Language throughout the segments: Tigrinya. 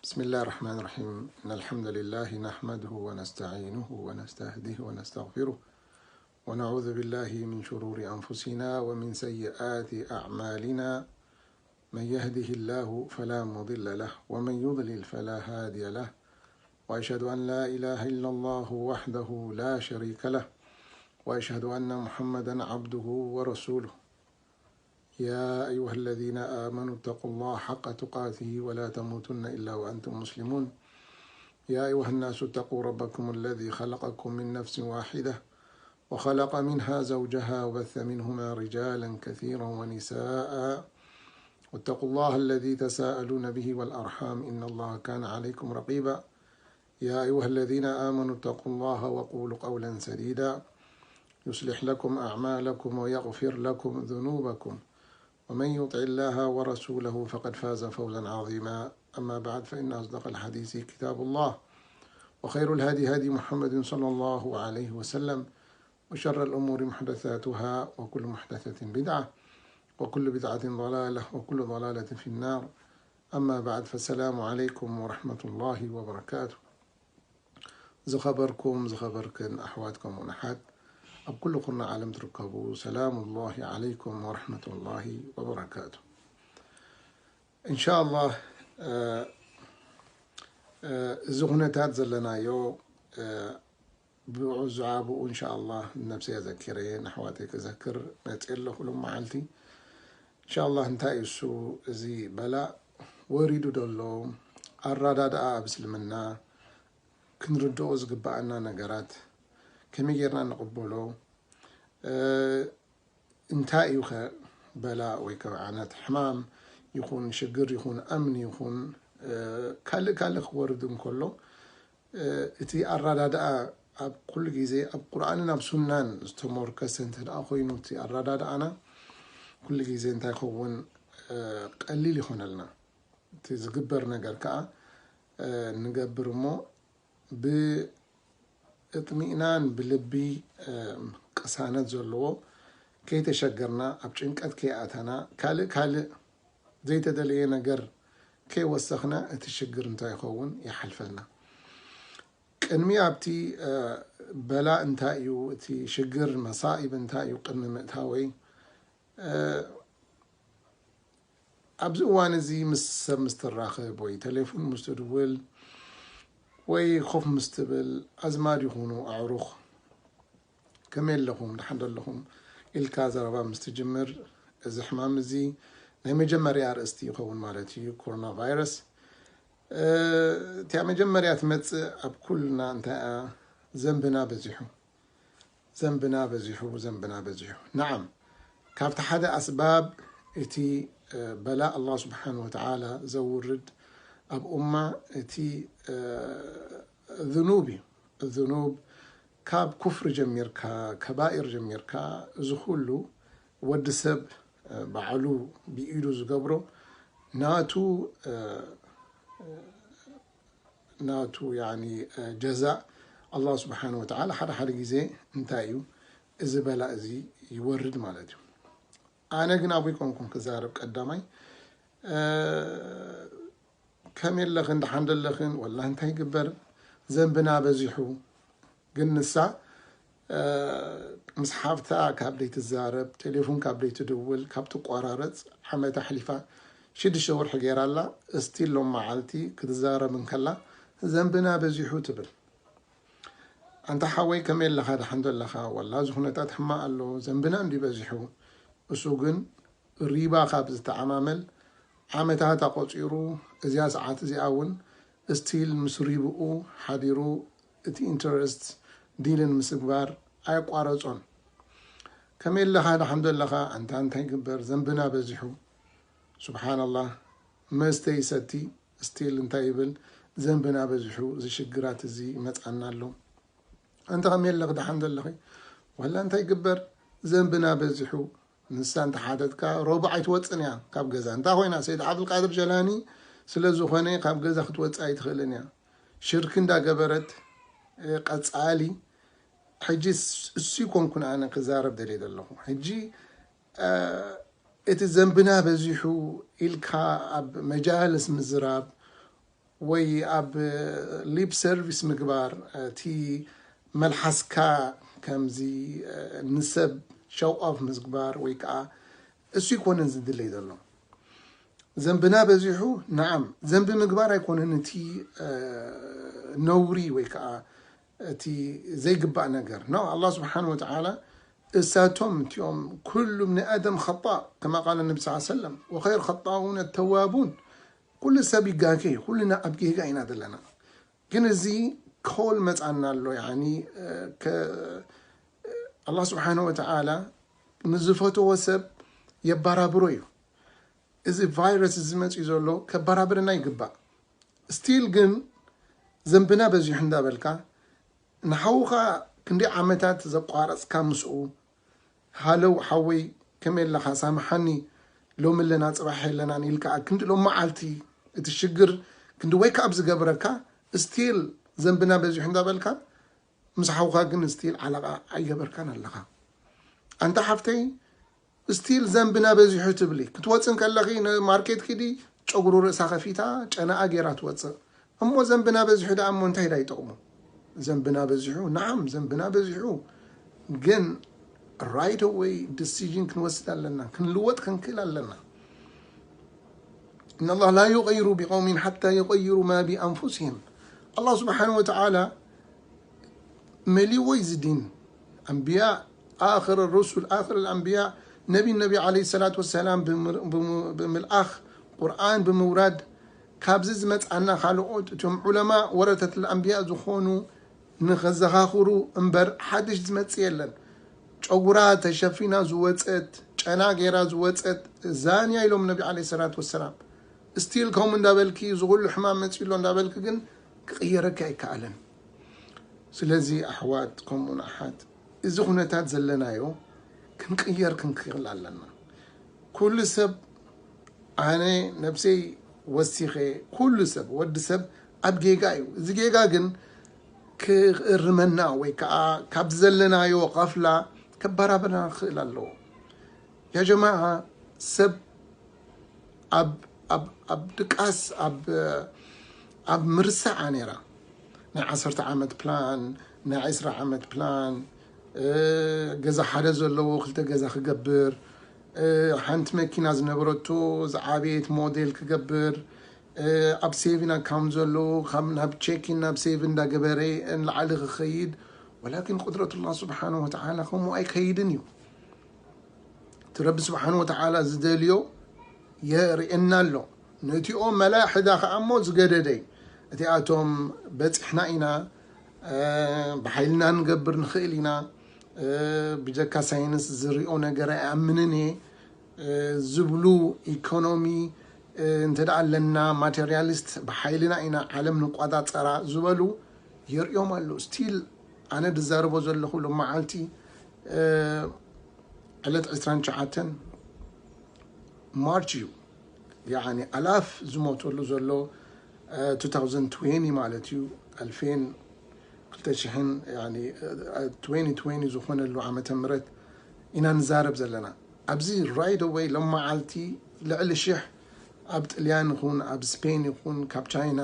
بسم الله الرحمن الرحيم. إن الحمد لله نحمده ونستعينه ونستهديه ونستغفره، ونعوذ بالله من شرور أنفسنا ومن سيئات أعمالنا. من يهده الله فلا مضل له، ومن يضلل فلا هادي له. وأشهد أن لا إله إلا الله وحده لا شريك له، وأشهد أن محمدا عبده ورسوله. يا أيها الذين آمنوا اتقوا الله حق تقاته ولا تموتن إلا وأنتم مسلمون. يا أيها الناس اتقوا ربكم الذي خلقكم من نفس واحدة وخلق منها زوجها وبث منهما رجالا كثيرا ونساء، واتقوا الله الذي تساءلون به والأرحام، إن الله كان عليكم رقيبا. يا أيها الذين آمنوا اتقوا الله وقولوا قولا سديدا يصلح لكم أعمالكم ويغفر لكم ذنوبكم، ومن يطع الله ورسوله فقد فاز فوزا عظيما. أما بعد، فإن أصدق الحديث كتاب الله، وخير الهدي هدي محمد صلى الله عليه وسلم، وشر الأمور محدثاتها، وكل محدثة بدعة، وكل بدعة ضلالة، وكل ضلالة في النار. أما بعد، فالسلام عليكم ورحمة الله وبركاته. ዝኸበርኩም ዝኸበርክን ኣሕዋት ከምኡውን ኣሓት ኣብ ኩሉ ኩርናዕ ዓለም ትርከቡ፣ ሰላም ላሂ ዓለይኩም ወረሕመቱላሂ ወበረካቱ። እንሻ ኣላህ፣ እ፣ እ፣ እዚ ኩነታት ዘለናዮ፣ እ፣ ብዛዕባኡ እንሻ ኣላህ ንነብሰይ ኣዘኪረ፣ ንኣሕዋተይ ክዘክር መፅእ ኣለኹ ሎም መዓልቲ። እንሻ ኣላህ እንታይ እዩ እሱ፣ እዚ በላእ ወሪዱ ዘሎ ኣረዳድኣ ኣብ እስልምና ክንርድኦ ዝግብኣና ነገራት ከመይ ጌርና ንቕበሎ? እ፣ እንታይ እዩ ኸ በላእ ወይ ከዓ ነቲ ሕማም ይኹን ሽግር ይኹን ኣምኒ ይኹን፣ እ፣ ካልእ ካልእ ክወርድ እንከሎ፣ እ፣ እቲ ኣረዳድኣ ኣብ ኩሉ ግዜ ኣብ ቁርኣንን ኣብ ሱናን ዝተሞርከሰ እንተ ደኣ ኮይኑ እቲ ኣረዳድኣና ኩሉ ግዜ እንታይ ይኸውን? እ፣ ቀሊል ይኾነልና። እቲ ዝግበር ነገር ከዓ፣ እ፣ ንገብር እሞ ብእጥሚእናን ብልቢ፣ እ፣ ቅሳነት ዘለዎ ከይተሸገርና፣ ኣብ ጭንቀት ከይኣተና፣ ካልእ ካልእ ዘይተደለየ ነገር ከይወሰኽና እቲ ሽግር እንታይ ይኸውን? ይሓልፈልና። ቅድሚ ኣብቲ፣ እ፣ በላእ እንታይ እዩ፣ እቲ ሽግር መሳኢብ እንታይ እዩ ቅድሚ ምእታወይ፣ እ፣ ኣብዚ እዋን እዚ ምስ ሰብ ምስ ትራኸብ ወይ ቴሌፎን ምስ ትድውል ወይ ኮፍ ምስ ትብል፣ ኣዝማድ ይኹኑ ኣዕሩኽ፣ "ከመይ ኣለኹም? ደሓን ዶ ኣለኹም?" ኢልካ ዘረባ ምስ ትጅምር፣ እዚ ሕማም እዚ ናይ መጀመርያ ኣርእስቲ ይኸውን ማለት እዩ፣ ኮሮና ቫይረስ። እ፣ እቲኣ መጀመርያ ትመጽእ ኣብ ኩልና እንታይ እያ? ዘንብና በዚሑ። ዘንብና በዚሑ፣ ዘንብና በዚሑ። ነዓም፣ ካብቲ ሓደ ኣስባብ እቲ፣ እ፣ በላእ ኣላህ ስብሓን ወተዓላ ዘውርድ ኣብ ኡማ እቲ፣ እ፣ ዝኑብ እዩ። ዝኑብ ካብ ኩፍሪ ጀሚርካ፣ ከባኢር ጀሚርካ፣ እዚ ኩሉ ወዲ ሰብ፣ እ፣ ባዕሉ ብኢዱ ዝገብሮ ናቱ፣ እ፣ ናቱ፣ ያኒ፣ እ፣ ጀዛእ ኣላህ ስብሓን ወተዓላ ሓደ ሓደ ግዜ እንታይ እዩ እዚ በላእ እዚ ይወርድ ማለት እዩ። ኣነ ግን ኣብኡ ኣይኮንኩን ክዛረብ ቀዳማይ፣ እ፣ ከመይ ኣለኽን? ደሓን ዶ ኣለኽን? ወላ እንታይ ይግበር? ዘንብና በዚሑ። ግን ንሳ፣ እ፣ ምስ ሓፍታ ካብ ደይትዛረብ፣ ቴሌፎን ካብ ደይትድውል፣ ካብ ትቆራረጽ ዓመት ኣሕሊፋ። ሽዱሽተ ወርሒ ገይራ ኣላ። እስቲል ሎም መዓልቲ ክትዛረብ እንከላ፣ "ዘንብና በዚሑ" ትብል። ኣንታ ሓወይ፣ ከመይ ኣለኻ? ደሓን ዶ ኣለኻ? ወላ እዚ ኩነታት ሕማቕ ኣሎ፣ ዘንብና እንድዩ በዚሑ። እሱ ግን ሪባ ካብ ዝተዓማመል ዓመታት ኣቖጺሩ፣ እዚኣ ሰዓት እዚኣ እውን እስቲል ምስ ሪብኡ ሓዲሩ፣ እቲ ኢንተረስት ዲልን ምስግባር ኣየቋረጾን። ከመይ ኣለኻ? ደሓን ዶ ኣለኻ? ኣንታ እንታይ ይግበር? ዘንብና በዚሑ። ሱብሓነላህ፣ መስተ ይሰቲ፣ ስቲል እንታይ ይብል? ዘንብና በዚሑ፣ እዚ ሽግራት እዚ ይመጽኣና ኣሎ። ኣንተ ከመይ ኣለኺ? ደሓን ዶ ኣለኺ? ዋላ እንታይ ይግበር? ዘንብና በዚሑ። ንሳ እንተሓተትካ፣ ረቡዕ ኣይትወጽን እያ ካብ ገዛ። እንታይ ኮይና? ሰይድ ዓብዱልቃድር ጀላኒ ስለ ዝኾነ ካብ ገዛ ክትወጽእ ኣይትኽእልን እያ። ሽርኪ እንዳገበረት፣ እ፣ ቀጻሊ። ሕጂ ስ-፣ እሱ ይኮንኩን ኣነ ክዛረብ ደልየ ዘለኹ። ሕጂ፣ እ፣ እቲ ዘንብና በዚሑ ኢልካ ኣብ መጃልስ ምዝራብ፣ ወይ ኣብ ሊፕ ሰርቪስ ምግባር፣ እቲ መልሓስካ ከምዚ ንሰብ ሸው ኦፍ ምግባር ወይ ከዓ እሱ ኣይኮነን ዝድለይ ዘሎ። ዘንብና በዚሑ፣ ነዓም፣ ዘንቢ ምግባር ኣይኮነን እቲ ነውሪ ወይ ከዓ እቲ ዘይግባእ ነገር ነው። ኣላህ ስብሓን ወተዓላ እሳቶም እቲኦም ኩሉ ብኒ ኣደም ኸጣእ ከማ ቃለ ነቢ ስ ሰለም ወኸይር ኸጣኡን ተዋቡን፣ ኩሉ ሰብ ይጋገ እዩ፣ ኩልና ኣብ ጌጋ ኢና ዘለና። ግን እዚ ኮል መፃና ኣሎ። ያኒ ኣላህ ስብሓን ወተዓላ ንዝፈተዎ ሰብ የባራብሮ እዩ። እዚ ቫይረስ እዚ መፅኡ ዘሎ ከባራብረና ይግባእ። ስቲል ግን ዘንብና በዚሑ እንዳበልካ ንሓውኻ ክንደይ ዓመታት ዘቋረፅካ ምስኡ ሃለው ሓወይ ከመይ ኣለኻ ሳምሓኒ ሎሚ ኣለና ፅባሕ የለናን ኢልካ ክንዲ ሎም መዓልቲ እቲ ሽግር ክንዲ ወይካ ኣብ ዝገብረካ ስቲል ዘንብና በዚሑ እንዳበልካ ምስ ሓውካ ግን ስቲል ዓላቃ ኣይገበርካን ኣለኻ። ኣንታ ሓፍተይ ስቲል ዘንብና በዚሑ ትብሊ ክትወፅን ከለኺ ንማርኬት ኪዲ ጨጉሩ ርእሳ ከፊታ ጨናኣ ገይራ ትወፅእ። እሞ ዘንብና በዚሑ ደኣ እሞ እንታይ ዳ ይጠቕሙ? ዘንብና በዚሑ፣ ናዓም ዘንብና በዚሑ፣ ግን right away decision ክንወስድ ኣለና፣ ክንልወጥ ክንክእል ኣለና። إن الله لا يغير بقوم حتى يغيروا ما بأنفسهم. ኣላህ ስብሓን ወተዓላ መሊዎ እዩ ዝዲን ኣንብያ ኣኽር ሩሱል ኣኽር ኣንብያ ነቢ ነቢ ዓለ ሰላት ወሰላም ብምልኣኽ ቁርኣን ብምውራድ ካብዚ ዝመፅኣና ካልኦት እቶም ዑለማ ወረተት ኣንብያ ዝኾኑ ንኸዘኻኽሩ እምበር ሓድሽ ዝመፅእ የለን። ጨጉራ ተሸፊና ዝወፀት ጨና ገይራ ዝወፀት ዛንያ ኢሎም ነቢ ዓለ ሰላት ወሰላም። ስቲል ከምኡ እንዳበልኪ ዝኩሉ ሕማም መፂ ኣሎ እንዳበልኪ ግን ክቕየረኪ ኣይከኣለን። ስለዚ ኣሕዋት ከምኡን ኣሓት እዚ ኩነታት ዘለናዮ ክንቅየር ክንክእል ኣለና። ኩሉ ሰብ ኣነ ነብሰይ ወሲኸ ኩሉ ሰብ ወዲ ሰብ ኣብ ጌጋ እዩ። እዚ ጌጋ ግን ክእርመና ወይ ከዓ ካብ ዘለናዮ ቐፍላ ከባራበና ክእል ኣለዎ። ያ ጀማዓ ሰብ ኣብ ኣብ ኣብ ድቃስ ኣብ ኣብ ምርሳዓ ነይራ። ናይ ዓሰርተ ዓመት ፕላን ናይ ዕስራ ዓመት ፕላን ገዛ ሓደ ዘለዎ ክልተ ገዛ ክገብር ሓንቲ መኪና ዝነበረቶ ዝዓበየት ሞዴል ክገብር ኣብ ሴቪን ኣካውንት ዘሎ ካብ ናብ ቼኪን ናብ ሴቪን እንዳገበረ ንላዕሊ ክኸይድ ወላኪን ቁድረቱላህ ስብሓን ወተዓላ ከምኡ ኣይከይድን እዩ። እቲ ረቢ ስብሓን ወተዓላ ዝደልዮ የርእየና ኣሎ። ነቲኦም መላሕዳ ከዓ እሞ ዝገደደ እቲኣቶም በፂሕና ኢና ብሓይልና ንገብር ንኽእል ኢና ብጀካ ሳይንስ ዝሪኦ ነገር ኣይኣምንን እየ ዝብሉ ኢኮኖሚ እንተ ኣለና ማቴሪያሊስት ብሓይልና ኢና ዓለም ንቋፃፀራ ዝበሉ የርእዮም ኣለዉ። ስቲል ኣነ ዝዛረቦ ዘለኹ ሎመዓልቲ ዕለት ዕስራን ትሽዓተን ማርች እዩ። ያኒ ኣላፍ ዝሞተሉ ዘሎ two thousand twenty ማለት እዩ። ኣልፌን ክልተ ሽሕን ያኒ twenty twenty ዝኾነሉ ዓመተ ምህረት ኢና ንዛረብ ዘለና። ኣብዚ right away ሎም መዓልቲ ልዕሊ ሽሕ ኣብ ጥልያን ይኹን ኣብ ስፔን ይኹን ካብ ቻይና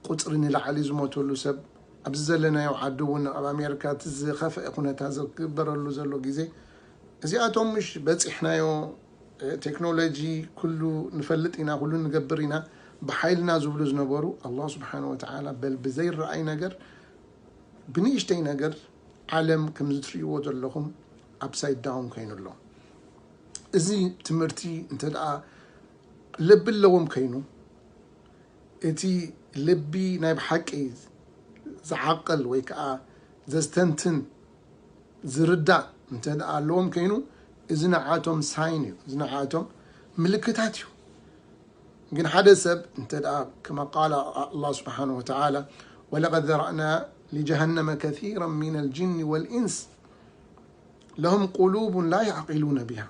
ቁፅሪ ንላዕሊ ዝሞተሉ ሰብ ኣብዚ ዘለናዮ ዓዲ እውን ኣብ ኣሜሪካ እቲ ዝኸፍአ ኩነታ ዝግበረሉ ዘሎ ግዜ እዚኣቶም ምሽ በፂሕናዮ ቴክኖሎጂ ኩሉ ንፈልጥ ኢና ኩሉ ንገብር ኢና ብሓይልና ዝብሉ ዝነበሩ ኣላህ ስብሓን ወተዓላ በል ብዘይረኣይ ነገር ብንእሽተይ ነገር ዓለም ከምዚ ትርእይዎ ዘለኹም ኣፕሳይድ ዳውን ኮይኑ ኣሎ። እዚ ትምህርቲ እንተ ደኣ ልቢ ኣለዎም ኮይኑ እቲ ልቢ ናይ ብሓቂ ዝዓቅል ወይ ከዓ ዘስተንትን ዝርዳእ እንተ ደኣ ኣለዎም ኮይኑ እዚ ንዓቶም ሳይን እዩ፣ እዚ ንዓቶም ምልክታት እዩ። ግን ሓደ ሰብ እንተ ደኣ ከማ ቃል ኣላህ ስብሓን ወተዓላ ወለቀድ ዘራእና ሊጀሃነመ ከሲራ ሚን ልጅን ወልኢንስ ለሁም ቁሉቡን ላ ያዕቂሉነ ቢሃ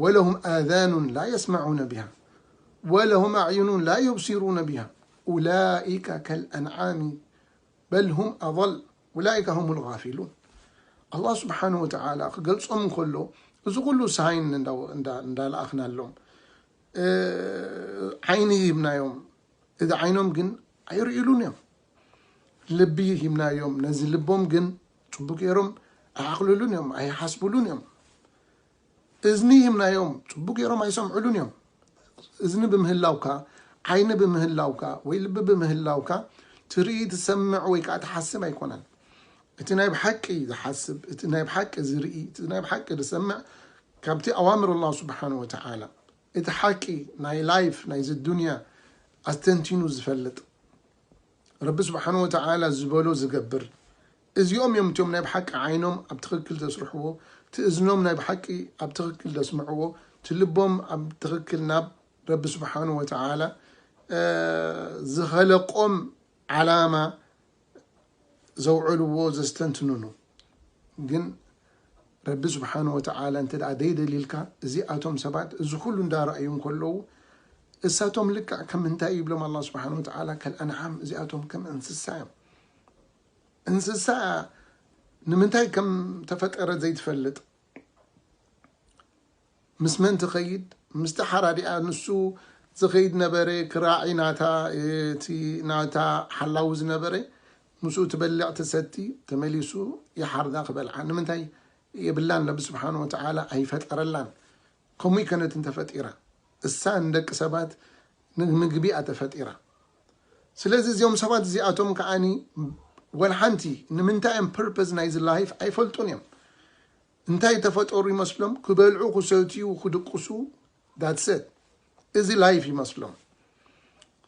ወለሁም ኣዛኑን ላ የስመዑነ ቢሃ ወለሁም ኣዕዩኑን ላ ዩብሲሩነ ቢሃ ኡላኢከ ከልአንዓሚ በል ሁም ኣضል ኡላኢከ ሁም ልጋፊሉን። ኣላህ ስብሓን ወተዓላ ክገልፆም እንከሎ እዚ ኩሉ ሳይን እንዳለኣኽናሎም ዓይኒ ይህብናዮም። እዚ ዓይኖም ግን ኣይርእሉን እዮም። ልቢ ሂብናዮም፣ ነዚ ልቦም ግን ጽቡቅ ገይሮም ኣይዓቕልሉን እዮም፣ ኣይሓስብሉን እዮም። እዝኒ ሂብናዮም፣ ጽቡቅ ገይሮም ኣይሰምዕሉን እዮም። እዝኒ ብምህላውካ፣ ዓይኒ ብምህላውካ፣ ወይ ልቢ ብምህላውካ ትርኢ፣ ትሰምዕ ወይ ከዓ ትሓስብ ኣይኮነን። እቲ ናይ ብሓቂ ዝሓስብ፣ እቲ ናይ ብሓቂ ዝርኢ፣ እቲ ናይ ብሓቂ ዝሰምዕ ካብቲ ኣዋምር ኣላህ ስብሓን ወተዓላ፣ እቲ ሓቂ ናይ ላይፍ ናይዚ ዱንያ ኣስተንቲኑ ዝፈልጥ፣ ረቢ ስብሓን ወተዓላ ዝበሎ ዝገብር፣ እዚኦም እዮም እቶም ናይ ብሓቂ ዓይኖም ኣብ ትኽክል ዘስርሕዎ፣ እቲ እዝኖም ናይ ብሓቂ ኣብ ትኽክል ዘስምዕዎ፣ እቲ ልቦም ኣብ ትኽክል ናብ ረቢ ስብሓን ወተዓላ ዝኸለቆም ዓላማ ዘውዕልዎ ዘስተንትኑኑ። ግን ረቢ ስብሓን ወተዓላ እንተ ደኣ ደይደሊልካ፣ እዚኣቶም ሰባት እዚ ኩሉ እንዳረኣዩ እንከለዉ፣ እሳቶም ልክዕ ከም እንታይ ይብሎም ኣላ ስብሓን ወተዓላ? ከልኣንዓም፣ እዚኣቶም ከም እንስሳ እዮም። እንስሳ ንምንታይ ከም ተፈጠረ ዘይትፈልጥ፣ ምስ መን ትኸይድ? ምስቲ ሓራዲኣ ንሱ ዝኸይድ ነበረ፣ ክራዒ ናታ፣ እቲ ናታ ሓላዊ ዝነበረ፣ ምስኡ ትበልዕ ትሰቲ፣ ተመሊሱ ይሓርዳ ክበልዓ። ንምንታይ የብላን? ረቢ ስብሓን ወተዓላ ኣይፈጠረላን። ከምኡ ይከነት እንተፈጢራ፣ እሳ ንደቂ ሰባት ንምግቢ እያ ተፈጢራ። ስለዚ እዚኦም ሰባት እዚኣቶም ከዓኒ ወላ ሓንቲ ንምንታይ እዮም ፐርፐዝ ናይዚ ላይፍ ኣይፈልጡን እዮም። እንታይ ተፈጠሩ ይመስሎም? ክበልዑ፣ ክሰትዩ፣ ክድቅሱ፣ that's it። እዚ ላይፍ ይመስሎም።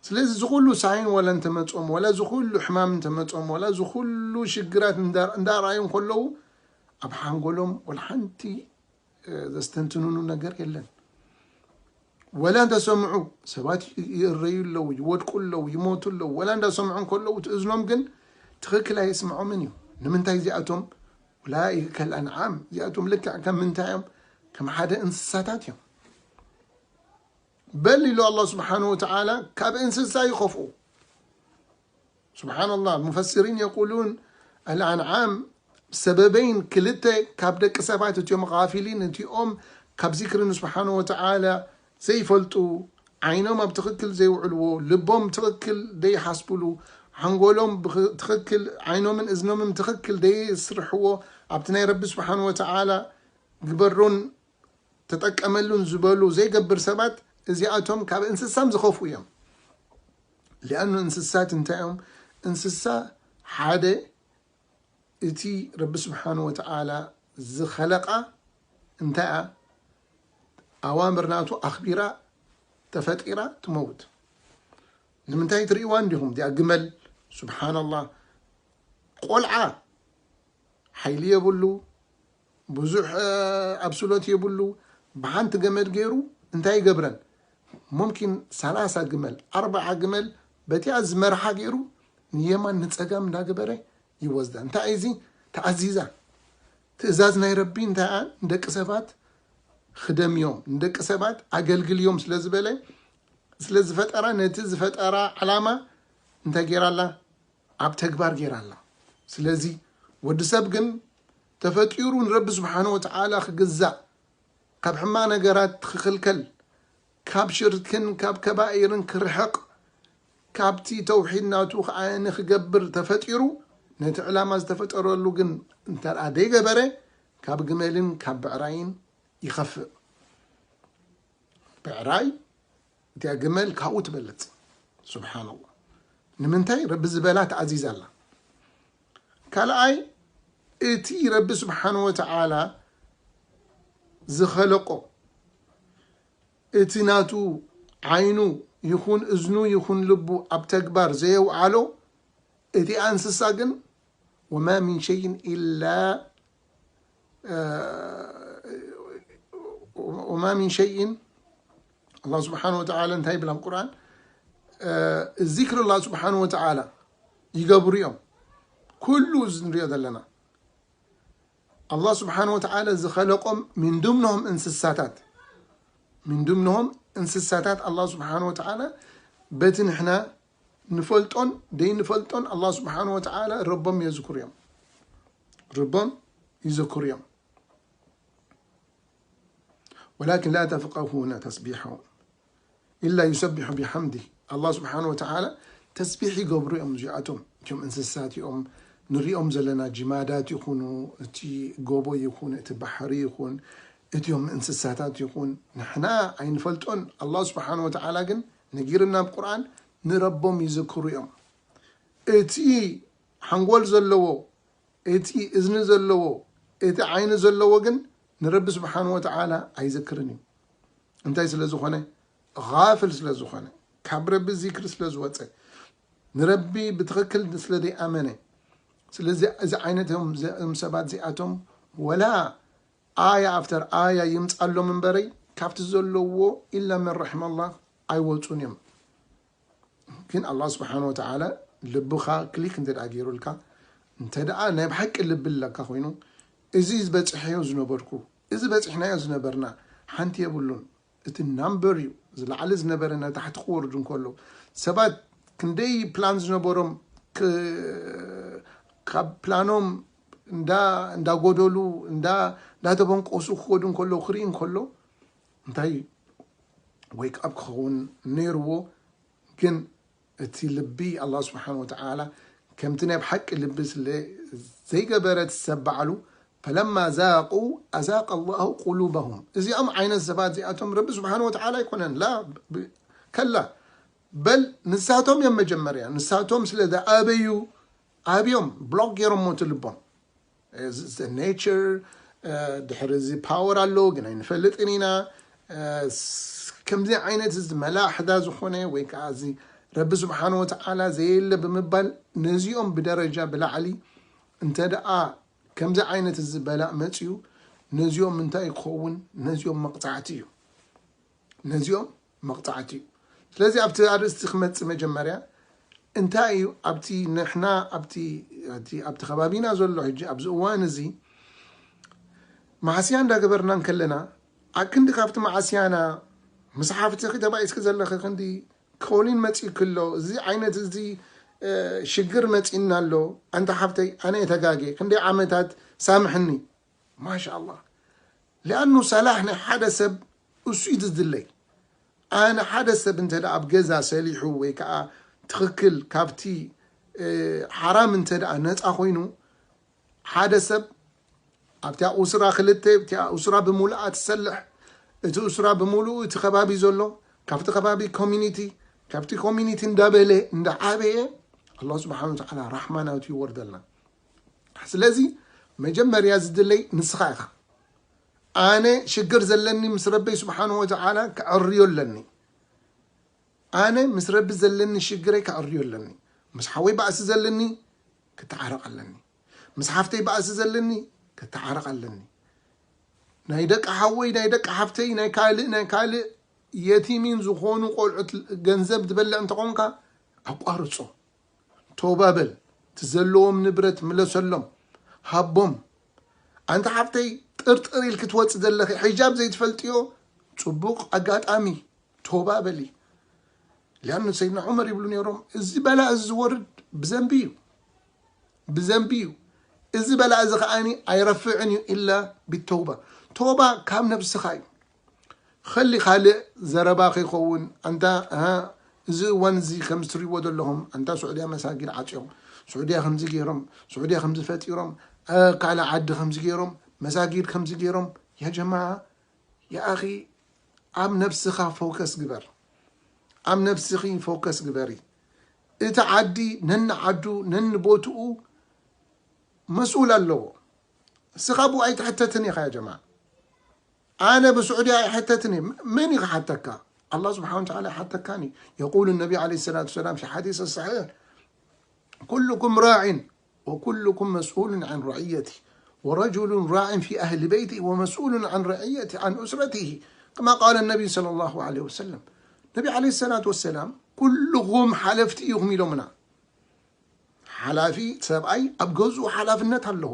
ስለዚ እዚ ኩሉ ሳይን ወላ እንተመጾም፣ ወላ እዚ ኩሉ ሕማም እንተመጾም፣ ወላ እዚ ኩሉ ሽግራት እንዳ-፣ እንዳረኣዩ እንከለዉ፣ ኣብ ሓንጎሎም ወላ ሓንቲ፣ እ፣ ዘስተንትኑኑ ነገር የለን። ወላ እንዳሰምዑ ሰባት ይ-፣ ይእረዩ ኣለዉ፣ ይወድቁ ኣለዉ፣ ይሞቱ ኣለዉ። ወላ እንዳሰምዑ እንከለዉ፣ እቲ እዝኖም ግን ትኽክል ኣይስምዖምን እዩ። ንምንታይ? እዚኣቶም ኡላኢከ ከልኣንዓም፣ እዚኣቶም ልክዕ ከም ምንታይ እዮም? ከም ሓደ እንስሳታት እዮም። በል ኢሉ ኣላህ ስብሓን ወተዓላ፣ ካብ እንስሳ ይኸፍኡ። ስብሓንላህ፣ ሙፈሲሪን የቁሉን፣ ኣልኣንዓም ሰበበይን ክልተ ካብ ደቂ ሰባት እቲኦም ጋፊሊን፣ እቲኦም ካብ ዚክሪ ንስብሓን ወተዓላ ዘይፈልጡ፣ ዓይኖም ኣብ ትኽክል ዘይውዕልዎ፣ ልቦም ትኽክል ዘይሓስብሉ፣ ሓንጎሎም ብኽ-፣ ትኽክል፣ ዓይኖምን እዝኖምን ትኽክል ዘይስርሕዎ፣ ኣብቲ ናይ ረቢ ስብሓን ወተዓላ ግበሮን ተጠቀመሉን ዝበሉ ዘይገብር ሰባት፣ እዚኣቶም ካብ እንስሳም ዝኸፍኡ እዮም። ሊኣኑ እንስሳት እንታይ እዮም? እንስሳ ሓደ እቲ ረቢ ስብሓን ወተዓላ ዝኸለቃ እንታይ እያ? ኣዋምር ናቱ ኣኽቢራ ተፈጢራ ትመውት። ንምንታይ ትርእይዋ እንዲኹም? እዚኣ ግመል፣ ስብሓንላህ፣ ቆልዓ ሓይሊ የብሉ፣ ብዙሕ፣ እ፣ ኣብስሎት የብሉ። ብሓንቲ ገመድ ገይሩ እንታይ ይገብረን? ሙምኪን ሰላሳ ግመል፣ ኣርብዓ ግመል በቲኣ ዝመርሓ ገይሩ ንየማን ንጸጋም እንዳገበረ ይወስዳ። እንታይ እዩ እዚ? ተኣዚዛ። ትእዛዝ ናይ ረቢ እንታይ እያ? ንደቂ ሰባት ክደምዮም፣ ንደቂ ሰባት ኣገልግልዮም ስለ ዝበለ፣ ስለ ዝፈጠራ፣ ነቲ ዝፈጠራ ዓላማ እንታይ ገይራ ኣላ? ኣብ ተግባር ገይራ ኣላ። ስለዚ ወዲ ሰብ ግን ተፈጢሩ ንረቢ ስብሓነ ወተዓላ ክግዛእ፣ ካብ ሕማቕ ነገራት ክኽልከል፣ ካብ ሽርክን ካብ ከባኢርን ክርሕቕ፣ ካብቲ ተውሒድ ናቱ ከዓ ንክገብር ተፈጢሩ፣ ነቲ ዕላማ ዝተፈጠረሉ ግን እንተ ደኣ ደይገበረ፣ ካብ ግመልን ካብ ብዕራይን ይኸፍእ። ብዕራይ እቲኣ ግመል ካብኡ ትበልጽ። ስብሓንላህ። ንምንታይ? ረቢ ዝበላ ተኣዚዛ ኣላ። ካልኣይ፣ እቲ ረቢ ስብሓነ ወተዓላ ዝኸለቆ፣ እቲ ናቱ ዓይኑ ይኹን እዝኑ ይኹን ልቡ ኣብ ተግባር ዘየውዓሎ፣ እቲኣ እንስሳ ግን፣ ወማ ሚን ሸይን ኢላ፣ እ፣ ወማ ሚን ሸይን፣ ኣላህ ስብሓነ ወተዓላ እንታይ ይብል ኣብ ቁርኣን? እ፣ ዚክር ኣላህ ስብሓነ ወተዓላ ይገብሩ እዮም። ኩሉ እዚ ንሪኦ ዘለና፣ ኣላህ ስብሓነ ወተዓላ ዝኸለቆም ሚን ዱምኖም እንስሳታት፣ ሚን ዱምኖም እንስሳታት ኣላህ ስብሓነ ወተዓላ በቲ ንሕና ንፈልጦን ደይንፈልጦን ኣላህ ስብሓነ ወተዓላ ረቦም የዝክሩ እዮም። ረቦም ይዝክሩ እዮም። ወላኪን ላ ተፍቀሁነ ተስቢሐሁም ኢላ ዩሰቢሑ ቢሐምዲህ። ኣላህ ስብሓነ ወተዓላ ተስቢሕ ይገብሩ እዮም። እዚኣቶም እቶም እንስሳት እዮም ንሪኦም ዘለና፣ ጅማዳት ይኹኑ፣ እቲ ጎቦ ይኹን፣ እቲ ባሕሪ ይኹን፣ እቲኦም እንስሳታት ይኹን፣ ንሕና ኣይንፈልጦን። ኣላህ ስብሓን ወተዓላ ግን ነጊርና ኣብ ቁርኣን፣ ንረቦም ይዝክሩ እዮም። እቲ ሓንጎል ዘለዎ፣ እቲ እዝኒ ዘለዎ፣ እቲ ዓይኒ ዘለዎ ግን ንረቢ ስብሓን ወተዓላ ኣይዝክርን እዩ። እንታይ ስለ ዝኾነ? ጋፍል ስለ ዝኾነ፣ ካብ ረቢ ዚክሪ ስለ ዝወፀ፣ ንረቢ ብትኽክል ስለ ዘይኣመነ። ስለዚ እዚ ዓይነት እዮም ዘ- እዮም ሰባት እዚኣቶም፣ ወላ ኣያ ኣፍተር ኣያ ይምፃሎም እምበረይ፣ ካብቲ ዘለዎ ኢላ መን ረሒመ ኣላህ ኣይወፁን እዮም። ግን ኣላህ ስብሓን ወተዓላ ልብኻ ክሊክ እንተ ደኣ ገይሩልካ፣ እንተ ደኣ ናይ ብሓቂ ልቢ ኣለካ ኮይኑ፣ እዚ ዝበፅሐዮ ዝነበርኩ፣ እዚ በፂሕናዮ ዝነበርና ሓንቲ የብሉን። እቲ ናምበር እዩ ዝላዕሊ ዝነበረ ናብ ታሕቲ ክወርድ እንከሎ፣ ሰባት ክንደይ ፕላን ዝነበሮም ክ- ካብ ፕላኖም እንዳ እንዳጎደሉ እንዳ እንዳተበንቆሱ ክኸዱ እንከሎ ክርኢ እንከሎ፣ እንታይ ዌክ ኣፕ ክኸውን ነይርዎ። ግን እቲ ልቢ ኣላህ ስብሓን ወተዓላ ከምቲ ናይ ብሓቂ ልቢ ስለ ዘይገበረት ሰብ ባዕሉ፣ ፈለማ ዛቁ ኣዛቀ ኣላሁ ቁሉበሁም። እዚኦም ዓይነት ሰባት እዚኣቶም ረቢ ስብሓን ወተዓላ ኣይኮነን። ላ ብ- ከላ በል ንሳቶም እዮም መጀመርያ። ንሳቶም ስለ ዝኣበዩ ኣብዮም ብሎክ ገይሮሞ እቲ ልቦም። ኔቸር ድሕሪ እዚ ፓወር ኣሎ ግን ኣይንፈልጥን ኢና። እ፣ ስ- ከምዚ ዓይነት እዚ መላሕዳ ዝኾነ ወይ ከዓ እዚ ረቢ ስብሓን ወተዓላ ዘየለ ብምባል ነዚኦም ብደረጃ ብላዕሊ እንተ ደኣ ከምዚ ዓይነት እዚ በላእ መፅዩ ነዚኦም እንታይ ክኸውን? ነዚኦም መቕፃዕቲ እዩ። ነዚኦም መቕፃዕቲ እዩ። ስለዚ ኣብቲ ኣርእስቲ ክመፅእ መጀመርያ እንታይ እዩ ኣብቲ ንሕና ኣብቲ ኣብቲ ኣብቲ ከባቢና ዘሎ ሕጂ ኣብዚ እዋን እዚ ማዕስያ እንዳገበርና እንከለና ኣክንዲ ካብቲ ማዕስያና ምስ ሓፍትኺ ተባኢስኪ ዘለኺ ክንዲ ኮሊን መፂእኪ ኣሎ፣ እዚ ዓይነት እዚ እ፣ ሽግር መፂእና ኣሎ። ኣንታ ሓፍተይ ኣነ የተጋጌ ክንደይ ዓመታት ሳምሕኒ። ማሻ ኣላህ። ሊኣኑ ሰላሕ ናይ ሓደ ሰብ እሱ እዩ ዝድለይ። ኣነ ሓደ ሰብ እንተ ደኣ ኣብ ገዛ ሰሊሑ ወይ ከዓ ትኽክል ካብቲ እ፣ ሓራም እንተ ደኣ ነፃ ኮይኑ ሓደ ሰብ ኣብቲኣ ኡስራ ክልተ ኣብቲኣ ኡስራ ብምሉኣ ትሰልሕ፣ እቲ ኡስራ ብምሉኡ እቲ ከባቢ ዘሎ ካብቲ ከባቢ ኮሚኒቲ ካብቲ ኮሚኒቲ እንዳበለ እንዳዓበየ ኣላህ ስብሓን ወተዓላ ራሕማ ናቱ ይወርደልና። ስለዚ መጀመርያ ዝድለይ ንስኻ ኢኻ። ኣነ ሽግር ዘለኒ ምስ ረበይ ስብሓን ወተዓላ ክዕርዮ ኣለኒ። ኣነ ምስ ረቢ ዘለኒ ሽግረይ ክዕርዮ ኣለኒ። ምስ ሓወይ ባእሲ ዘለኒ ክተዓረቕ ኣለኒ። ምስ ሓፍተይ ባእሲ ዘለኒ ክተዓረቕ ኣለኒ። ናይ ደቂ ሓወይ ናይ ደቂ ሓፍተይ ናይ ካልእ ናይ ካልእ የቲሚን ዝኾኑ ቆልዑት ገንዘብ ትበልዕ እንተኾንካ ኣቋርጾ። ቶባ በል። እቲ ዘለዎም ንብረት ምለሰሎም፣ ሃቦም። ኣንታ ሓፍተይ ጥርጥር ኢልኪ ትወፂ ዘለኺ ሒጃብ ዘይትፈልጥዮ ፅቡቕ ኣጋጣሚ ቶባ በሊ። ሊኣኑ ሰይድና ዑመር ይብሉ ነይሮም እዚ በላ እዚ ዝወርድ ብዘንቢ እዩ፣ ብዘንቢ እዩ። እዚ በላ እዚ ከዓኒ ኣይረፍዕን እዩ ኢላ ብተውባ። ቶባ ካብ ነብስኻ እዩ። ኸሊ ካልእ ዘረባ ከይኸውን ኣንታ ኣሃ፣ እዚ እዋን እዚ ከም ዝትሪእዎ ዘለኹም ኣንታ ስዑድያ መሳጊድ ዓፅዮም፣ ስዑድያ ከምዚ ገይሮም፣ ስዑድያ ከምዚ ፈጢሮም፣ ካልእ ዓዲ ከምዚ ገይሮም፣ መሳጊድ ከምዚ ገይሮም። ያ ጀማዓ፣ ያ ኣኺ፣ ኣብ ነብስኻ ፎከስ ግበር። ኣብ ነብስኺ ፎከስ ግበሪ። እቲ ዓዲ ነኒ ዓዱ ነኒ ቦትኡ መስኡል ኣለዎ። እስኻ ብኡ ኣይትሕተትን ኢኻ ያ ጀማዓ። ኣነ ብስዑድያ ኣይሕተትን እየ። መን እዩ ክሓተካ? ኣላህ ስብሓን ወተዓላ ኣይሓተካን እዩ። የቁሉ ነቢ ዓለይሂ ሰላቱ ወሰላም ፊ ሓዲስ ሰሒሕ ኩሉኩም ራዒን ወኩሉኩም መስኡሉን ዓን ረዕየቲ ወረጁሉን ራዒን ፊ ኣህሊ በይቲ ወመስኡሉን ዓን ረዕየቲ ዓን ኡስረቲሂ ከማ ቃለ ነቢ ሰለላሁ ዓለይሂ ወሰለም። ነቢ ዓለይሂ ሰላቱ ወሰላም ኩልኹም ሓለፍቲ ኢኹም ኢሎምና። ሓላፊ ሰብኣይ ኣብ ገዝኡ ሓላፍነት ኣለዎ።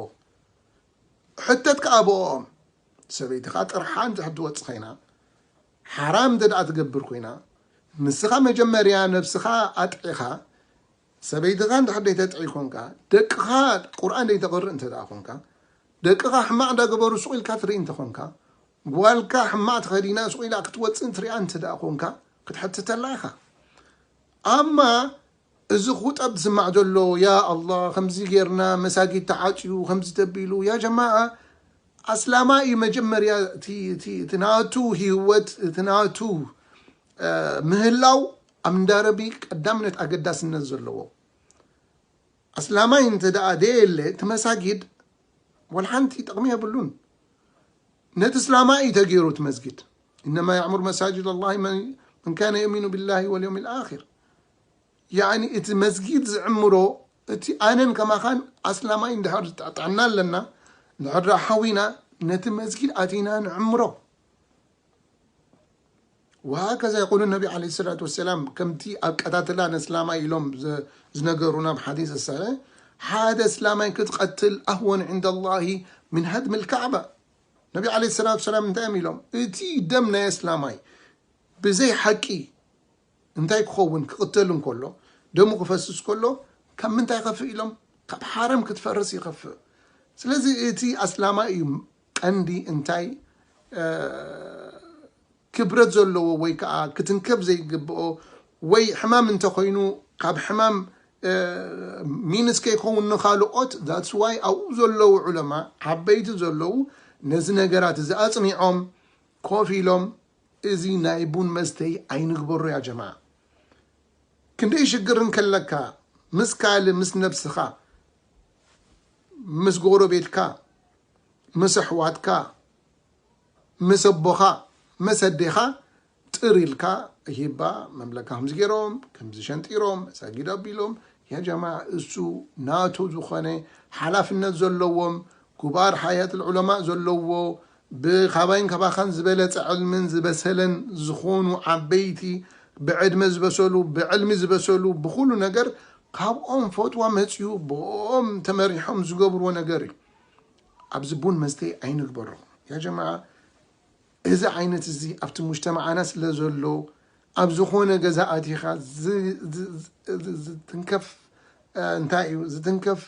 ሕተት ከኣ ብኦም ሰበይትኻ ጥርሓ እንድሕር ትወጽእ ኮይና ሓራም እንተ ደኣ ትገብር ኮይና ንስኻ መጀመርያ ነብስኻ ኣጥዒኻ ሰበይትኻ እንድሕር ደይተጥዒ ኮንካ ደቅኻ ቁርኣን ደይተቕርእ እንተ ደኣ ኮንካ ደቅኻ ሕማቕ እንዳገበሩ ሱቕ ኢልካ ትርኢ እንተ ኮንካ ጓልካ ሕማቕ ተኸዲና ሱቕ ኢላ ክትወጽእ እንትሪኣ እንተ ደኣ ኮንካ ክትሕትተላ ኢኻ። ኣማ እዚ ኹጠብ ዝስማዕ ዘሎ ያ ኣላ ከምዚ ጌርና መሳጊድ ተዓፅዩ ከምዚ ተቢሉ ያ ጀማዓ ኣስላማ እዩ መጀመርያ እቲ ናቱ ህይወት እቲ ናቱ ምህላው ኣብ እንዳረቢ ቀዳምነት ኣገዳስነት ዘለዎ ኣስላማይ እንተ ደኣ ደየለ እቲ መሳጊድ ወልሓንቲ ጥቕሚ የብሉን ነቲ እስላማ እዩ ተገይሩ እቲ መስጊድ إنما يعمر مساجد الله من كان يؤمن بالله واليوم الآخر ያኒ እቲ መስጊድ ዝዕምሮ እቲ ኣነን ከማኻን ኣስላማይ እንድሕር ዝጣጣዕና ኣለና እንድሕር ደኣ ሓዊና ነቲ መስጊድ ኣቲና ንዕምሮ وهكذا يقول النبي عليه الصلاة والسلام ከምቲ ኣብ ቀታትላ ነስላማይ ኢሎም ዝነገሩና ኣብ ሓዲስ ሰሒሕ ሓደ እስላማይ ክትቀትል ኣህወን عند الله من هدم الكعبة ነቢ عليه الصلاة والسلام እንታይ እዮም ኢሎም እቲ ደም ናይ እስላማይ ብዘይ ሓቂ እንታይ ክኸውን ክቕተል እንከሎ ደሙ ክፈስስ ከሎ ካብ ምንታይ ይኸፍእ ኢሎም ካብ ሓረም ክትፈርስ ይኸፍእ ስለዚ እቲ ኣስላማ እዩ ቀንዲ እንታይ ክብረት ዘለዎ ወይ ከዓ ክትንከብ ዘይግብኦ ወይ ሕማም እንተኮይኑ ካብ ሕማም ሚንስ ከይኸውን ንካልኦት that's why ኣብኡ ዘለዉ ዑለማ ዓበይቲ ዘለዉ ነዚ ነገራት እዚ ኣፅኒዖም ኮፍ ኢሎም እዚ ናይ ቡን መስተይ ኣይንግበሮ ያ ጀማዓ ክንደይ ሽግር እንከለካ ምስ ካልእ ምስ ነብስኻ ምስ ጎረቤትካ ምስ ኣሕዋትካ ምስ ኣቦኻ ምስ ኣዴኻ ጥር ኢልካ ሂባ መምለካ ከምዚ ገይሮም ከምዚ ሸንጢሮም መሳጊድ ኣቢሎም ያ ጀማ እሱ ናቱ ዝኾነ ሓላፍነት ዘለዎም ኩባር ሓያት ዑለማ ዘለዎ ብካባይን ካባኻን ዝበለፀ ዕልምን ዝበሰለን ዝኾኑ ዓበይቲ ብዕድመ ዝበሰሉ ብዕልሚ ዝበሰሉ ብኩሉ ነገር ካብኦም ፈትዋ መፅዩ ብኦም ተመሪሖም ዝገብርዎ ነገር እዩ ኣብዚ ቡን መስተ ኣይንግበሮ ያ ጀማዓ እዚ ዓይነት እዚ ኣብቲ ሙጅተማዓና ስለ ዘሎ ኣብ ዝኾነ ገዛ ኣቲኻ ዝትንከፍ እንታይ እዩ ዝትንከፍ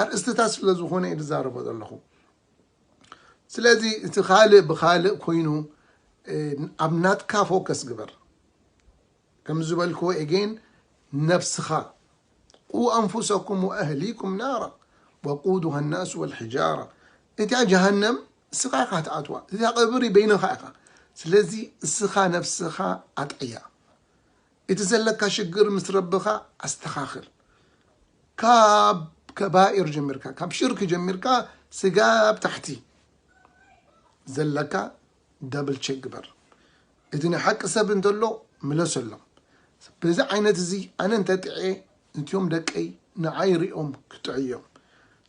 ኣርእስትታት ስለ ዝኾነ እዩ ዝዛረቦ ዘለኹ ስለዚ እቲ ካልእ ብካልእ ኮይኑ ኣብ ናትካ ፎከስ ግበር ከም ዝበልክዎ ኤጌን ነብስኻ ቁ ኣንፉሰኩም ወኣህሊኩም ናራ ወቁዱሃ ናስ ወልሕጃራ እቲያ ጀሃነም እስኻ ኢኻ ትኣትዋ እዚኣ ቀብሪ በይንኻ ኢኻ ስለዚ እስኻ ነብስኻ ኣጥዕያ እቲ ዘለካ ሽግር ምስ ረብኻ ኣስተኻኽል ካብ ከባኢር ጀሚርካ ካብ ሽርክ ጀሚርካ ስጋብ ታሕቲ ዘለካ ደብል ቸክ ግበር እቲ ናይ ሓቂ ሰብ እንተሎ ምለሰሎም በዚ ዓይነት እዚ ኣነ እንተጥዔ እትዮም ደቀይ ንዓይ ሪኦም ክጥዕዮም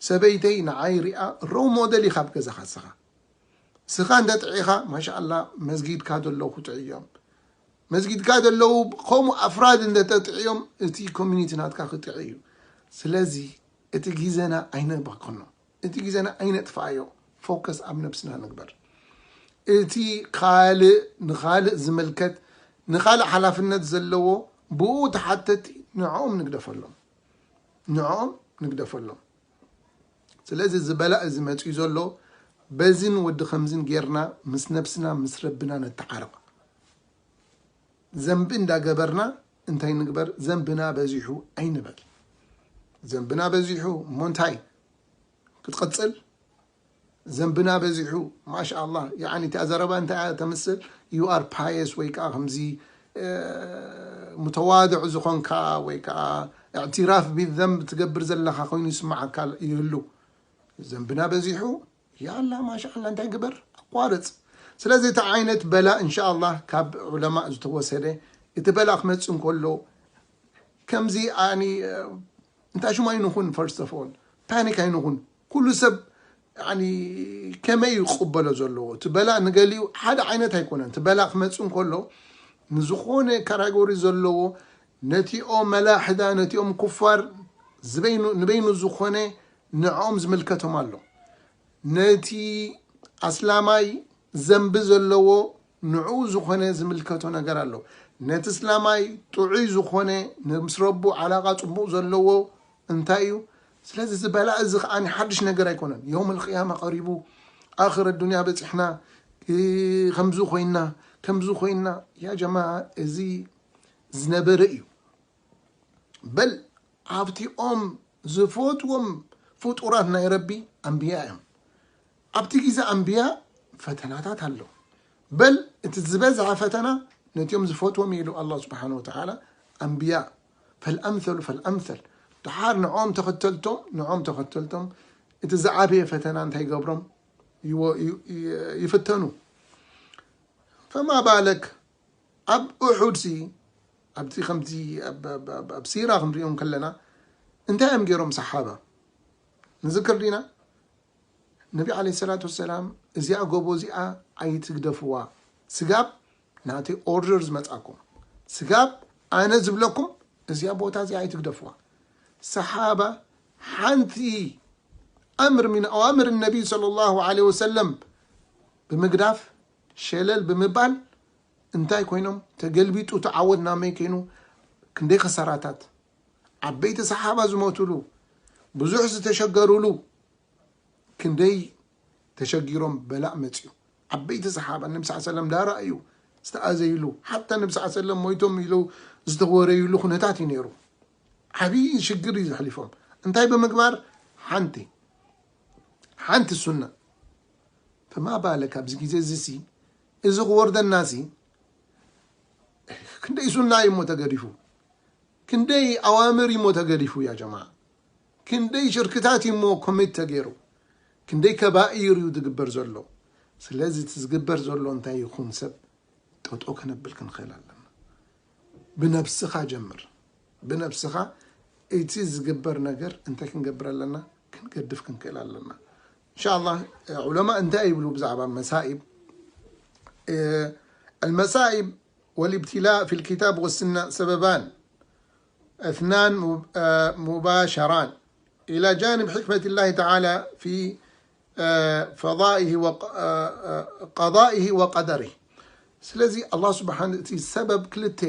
ሰበይተይ ንዓይ ሪኣ ሮው ሞደል ኢኻ ኣብ ገዛኻ ስኻ ስኻ እንተጥዒኻ ማሻኣላ መስጊድካ ዘለዉ ክጥዕዮም መስጊድካ ዘለዉ ከምኡ ኣፍራድ እንተተጥዕዮም እቲ ኮሚኒቲ ናትካ ክጥዕ እዩ ስለዚ እቲ ግዜና ኣይነባክኖ እቲ ግዜና ኣይነጥፍኣዮ ፎከስ ኣብ ነብስና ንግበር እቲ ካልእ ንኻልእ ዝምልከት ንኻልእ ሓላፍነት ዘለዎ ብኡ ተሓተቲ ንዕኦም ንግደፈሎም ንዕኦም ንግደፈሎም ስለዚ ዝበላእ እዚ መፅኡ ዘሎ በዚን ወዲ ከምዝን ጌርና ምስ ነብስና ምስ ረብና ነተዓረቕ ዘንቢ እንዳገበርና እንታይ ንግበር ዘንብና በዚሑ ኣይንበል ዘንብና በዚሑ እሞ እንታይ ክትቐፅል ዘንብና በዚሑ ማሻ ኣላ ያኒ እቲኣ ዘረባ እንታይ እያ ተምስል you are pious ወይ ከዓ ከምዚ ሙተዋድዕ ዝኾንካ ወይ ከዓ እዕትራፍ ቢዘንብ ትገብር ዘለካ ኮይኑ ይስማዓካ ይህሉ ዘንብና በዚሑ ያላ ማሻ ኣላ እንታይ ግበር ኣቋርፅ ስለዚ እቲ ዓይነት በላ እንሻ ኣላ ካብ ዑለማ ዝተወሰደ እቲ በላ ክመፅእ እንከሎ ከምዚ ኣኒ እንታይ ሽሙ ኣይንኹን first of all panic ኣይንኹን ኩሉ ሰብ ከመይ ይቕበሎ ዘለዎ እቲ በላ ንገሊኡ ሓደ ዓይነት ኣይኮነን እቲ በላ ክመፅእ እንከሎ ንዝኾነ ካራጎሪ ዘለዎ ነቲኦም መላሕዳ ነቲኦም ኩፋር ዝበይኑ ንበይኑ ዝኾነ ንዕኦም ዝምልከቶም ኣሎ ነቲ ኣስላማይ ዘንቢ ዘለዎ ንዕኡ ዝኾነ ዝምልከቶ ነገር ኣሎ ነቲ እስላማይ ጥዑይ ዝኾነ ምስ ረቡ ዓላቃ ፅቡቕ ዘለዎ እንታይ እዩ ስለዚ እዚ በላእ እዚ ከዓ ሓድሽ ነገር ኣይኮነን የውም ልቅያማ ቀሪቡ ኣኽር ኣዱንያ በፂሕና ከምዚ ኮይና ከምዚ ኮይና ያ ጀማ እዚ ዝነበረ እዩ በል ኣብቲኦም ዝፈትዎም ፍጡራት ናይ ረቢ ኣንብያ እዮም። ኣብቲ ግዜ ኣንብያ ፈተናታት ኣሎ። በል እቲ ዝበዝሐ ፈተና ነቲኦም ዝፈትዎም ኢሉ ኣላህ ስብሓን ወተዓላ ኣንብያ ፈልኣምሰሉ ፈልኣምሰል። ድሓር ንዕኦም ተኸተልቶም ንዕኦም ተኸተልቶም እቲ ዝዓበየ ፈተና እንታይ ይገብሮም ይወ- ይ- ይ- ይፍተኑ። ፈማ ባለክ ኣብ ኡሑድ ሲ ኣብቲ ከምቲ ኣብ- ኣብ- ኣብ- ኣብ ሲራ ክንሪኦም ከለና እንታይ እዮም ገይሮም ሰሓባ ንዝክር ዲና? ነቢ ዓለይሂ ሰላቱ ወሰላም እዚኣ ጎቦ እዚኣ ኣይትግደፍዋ፣ ስጋብ ናተይ ኦርደር ዝመጻኩም፣ ስጋብ ኣነ ዝብለኩም እዚኣ ቦታ እዚኣ ኣይትግደፍዋ። ሰሓባ ሓንቲ ኣምር ሚን ኣዋምር ነቢይ ሰለላሁ ዓለይሂ ወሰለም ብምግዳፍ ሸለል ብምባል እንታይ ኮይኖም ተገልቢጡ ተዓወት ናመይ ኮይኑ ክንደይ ከሳራታት ዓበይቲ ሰሓባ ዝሞትሉ ብዙሕ ዝተሸገሩሉ ክንደይ ተሸጊሮም በላእ መፅዩ ዓበይቲ ሰሓባ ነቢ ስ ሰለም ዳረእዩ ዝተኣዘይሉ ሓታ ነቢ ስ ሰለም ሞይቶም ኢሉ ዝተወረዩሉ ኩነታት እዩ ነይሩ ዓብዪ ሽግር እዩ ዘሕሊፎም እንታይ ብምግባር ሓንቲ ሓንቲ ሱና ፈማ ባለክ ኣብዚ ግዜ እዚ ሲ እዚ ክወርደና ሲ ክንደይ ሱና እዩ እሞ ተገዲፉ ክንደይ ኣዋምር እዩ እሞ ተገዲፉ ያ ጀማ ክንደይ ሽርክታት እዩ እሞ ኮሚት ተገይሩ ክንደይ ከባኢር እዩ ዝግበር ዘሎ ስለዚ እቲ ዝግበር ዘሎ እንታይ ይኹን ሰብ ጠጦ ከነብል ክንኽእል ኣለና ብነብስኻ ጀምር ብነብስኻ እቲ ዝግበር ነገር እንታይ ክንገብር ኣለና ክንገድፍ ክንክእል ኣለና إن شاء الله علماء እንታይ ይብሉ ብዛዕባ መሳኢብ المسائب والابتلاء في الكتاب والسنة سببان اثنان مباشران إلى جانب حكمة الله تعالى في قضائه وقدره ስለዚ ኣላህ ስብሓን እቲ ሰበብ ክልተ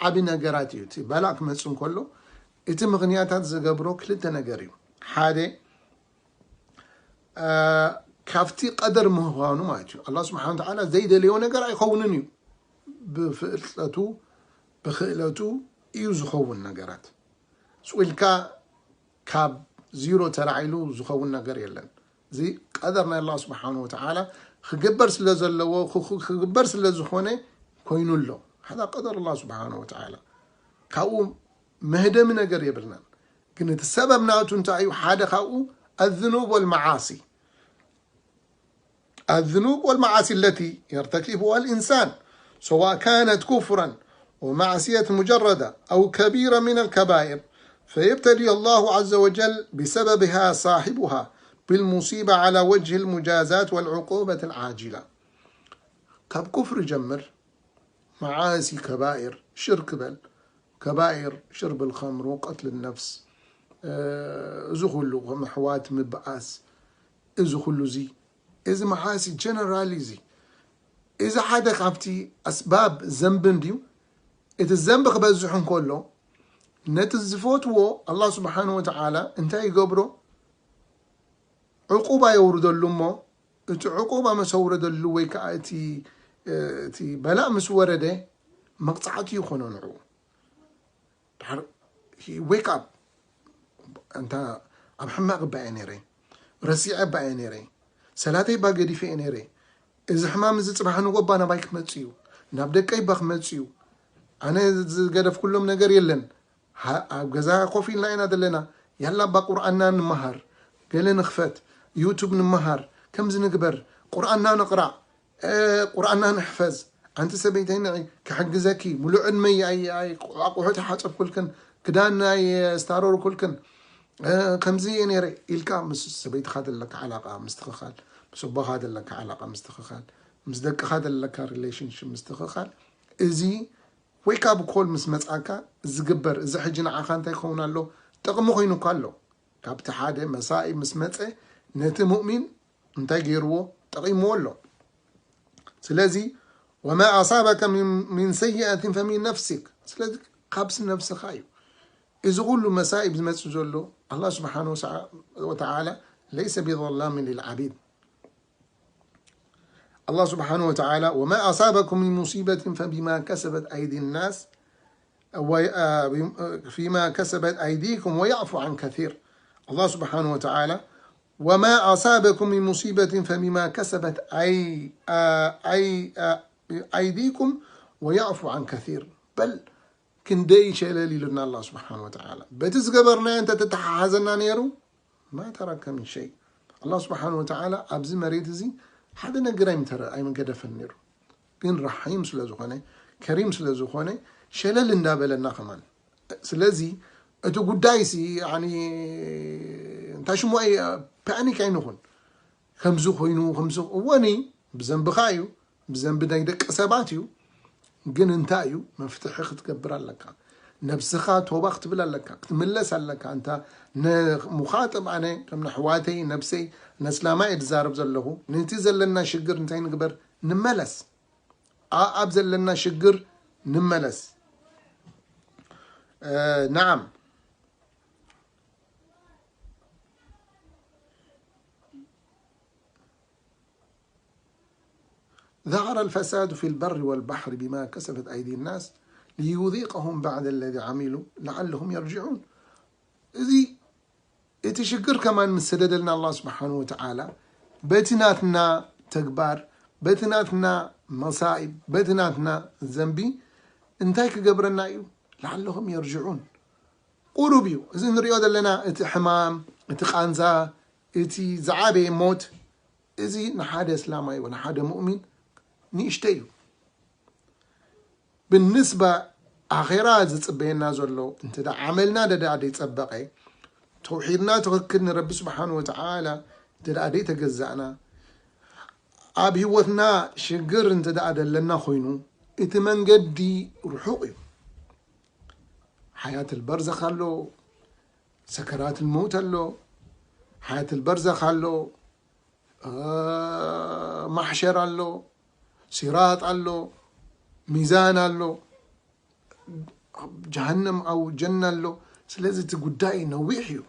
ዓቢ ነገራት እዩ እቲ በላእ ክመፅ እንከሎ እቲ ምኽንያታት ዝገብሮ ክልተ ነገር እዩ ሓደ ካብቲ ቀደር ምህኳኑ ማለት እዩ ኣላ ስብሓን ተዓላ ዘይደለዮ ነገር ኣይኸውንን እዩ ብፍልጠቱ ብክእለቱ እዩ ዝኸውን ነገራት ስኢልካ ካብ ዚሮ ተላዒሉ ዝኸውን ነገር የለን እዚ ቀደር ናይ ኣላ ስብሓን ወተዓላ ክግበር ስለ ዘለዎ ክግበር ስለ ዝኾነ ኮይኑ ኣሎ ሓዛ ቀደር ኣላ ስብሓን ወተዓላ ካብኡ መህደሚ ነገር የብልናን ግን እቲ ሰበብ ናቱ እንታይ እዩ ሓደ ካብኡ الذنوب والمعاصي الذنوب والمعاصي التي يرتكبها الإنسان سواء كانت كفرا ومعصية مجردة أو كبيرة من الكبائر فيبتلي الله عز وجل بسببها صاحبها بالمصيبة على وجه المجازاة والعقوبة العاجلة ካብ ኩፍር ጀምር መዓሲ ከባኢር ሽርክ በል ከባኢር ሽርብ الخمر وقتل النفس እዚ ኩሉ ከም ኣሕዋት ምብኣስ እዚ ኩሉ እዚ እዚ መዓሲ ጀነራል እዚ እዚ ሓደ ካብቲ ኣስባብ ዘንቢ እንድዩ እቲ ዘንቢ ክበዝሕ እንከሎ ነቲ ዝፈትዎ ኣላ ስብሓን ወተዓላ እንታይ ይገብሮ ዕቁባ የውርደሉ እሞ እቲ ዕቁባ መሰውረደሉ ወይ ከዓ እቲ እቲ በላእ ምስ ወረደ መቕፃዕቲ ይኾኖ ንዑ ድሓር wake up እንታ ኣብ ሕማቕ ባየ ነይረ ረሲዐ ባየ ነይረ ሰላተይ ባ ገዲፈ እየ ነይረ እዚ ሕማም እዚ ፅባሕ ንጎባ ናባይ ክመፅ እዩ ናብ ደቀይ ባ ክመፅ እዩ ኣነ ዝገደፍኩሎም ነገር የለን ኣብ ገዛ ኮፍ ኢልና ኢና ዘለና ያላ ባ ቁርኣንና ንመሃር ገለ ንኽፈት ዩቱብ ንመሃር ከምዚ ንግበር ቁርኣንና ንቕራእ ቁርኣንና ንሕፈዝ ኣንቲ ሰበይተይ ንዒ ክሕግዘኪ ሙሉእ ዕድመይ ኣቁሑት ሓፀብኩልክን ክዳን ናይ ስታረርኩልክን ከምዚ እየ ነይረ ኢልካ ምስ ሰበይትኻ ዘለካ ዓላቃ ምስትኽኻል ምስ ኣቦኻ ዘለካ ዓላቃ ምስትኽኻል ምስ ደቅኻ ዘለካ ሪሌሽንሽፕ ምስትኽኻል እዚ wake up call ምስ መጻካ ዝግበር እዚ ሕጂ ንዓኻ እንታይ ክኸውን ኣሎ ጥቕሚ ኮይኑካ ኣሎ ካብቲ ሓደ መሳኢ ምስ መጸ ነቲ ሙእሚን እንታይ ገይርዎ ጠቒምዎ ኣሎ ስለዚ وما أصابك من سيئة فمن نفسك ስለዚ ካብሲ ነብስኻ እዩ እዚ ኩሉ መሳኢብ ዝመጽእ ዘሎ ኣላ ስብሓን ወተዓላ ለይሰ ቢظላም ልዓቢድ الله سبحانه وتعالى وما أصابكم من مصيبة فبما كسبت أيدي الناس وي- آه، بم- آه، فيما كسبت أيديكم ويعفو عن كثير. الله سبحانه وتعالى، وما أصابكم من مصيبة فبما كسبت أي آه، أي آه، أيديكم ويعفو عن كثير. بل ክንደይ ሸለል ኢሉና ኣላህ ስብሓን ወተዓላ። በቲ ዝገበርናዮ እንተ ተተሓሓዘና ነይሩ ما ترك من شيء. ኣላህ ስብሓን ወተዓላ ኣብዚ መሬት እዚ ሓደ ነገር ኣይምተረ ኣይምገደፈን ነይሩ። ግን ረሒም ስለ ዝኾነ፣ ከሪም ስለ ዝኾነ ሸለል እንዳበለና ከማን። ስለዚ እቲ ጉዳይሲ ያኒ እንታይ ሽሙ ኣይ ፓኒክ ኣይንኹን። ከምዚ ኮይኑ ከምዚ እወኒ ብዘንብኻ እዩ፣ ብዘንቢ ናይ ደቂ ሰባት እዩ። ግን እንታይ እዩ መፍትሒ ክትገብር ኣለካ። ነብስኻ ቶባ ክትብል ኣለካ፣ ክትምለስ ኣለካ። እንታ ንሙኻጥብ ኣነ ከም ነሕዋተይ ነብሰይ ነስላማ እየ ዝዛረብ ዘለኹ። ነቲ ዘለና ሽግር እንታይ ንግበር? ንመለስ። ኣብ ዘለና ሽግር ንመለስ። ናዓም። ظهر الفساد في البر والبحر بما كسبت أيدي الناس ليذيقهم بعض الذي عملوا لعلهم يرجعون. እዚ እቲ ሽግር ከማን ምስ ሰደደልና ኣላህ ስብሓን ወተዓላ በቲ ናትና ተግባር፣ በቲ ናትና መሳኢብ፣ በቲ ናትና ዘንቢ እንታይ ክገብረና እዩ? لعلهم يرجعون። ቁሩብ እዩ። እዚ ንሪኦ ዘለና እቲ ሕማም፣ እቲ ቃንዛ፣ እቲ ዝዓበየ ሞት፣ እዚ ንሓደ እስላማይ ወይ ንሓደ ሙእሚን ንእሽተይ እዩ። ብንስባ ኣኼራ ዝጽበየና ዘሎ እንተ ደኣ ዓመልና ደኣ ደይጸበቐ፣ ተውሒድና ትኽክል ንረቢ ስብሓን ወተዓላ እንተ ደኣ ደይተገዛእና፣ ኣብ ህይወትና ሽግር እንተ ደኣ ደለና ኮይኑ፣ እቲ መንገዲ ርሑቕ እዩ። ሓያት ልበርዘኽ ኣሎ፣ ሰከራት ልመውት ኣሎ፣ ሓያት ልበርዘኽ ኣሎ፣ ማሕሸር ኣሎ፣ ሲራጥ ኣሎ፣ ሚዛን ኣሎ፣ ጀሃነም ኣው ጀና ኣሎ። ስለዚ እቲ ጉዳይ ነዊሕ እዩ።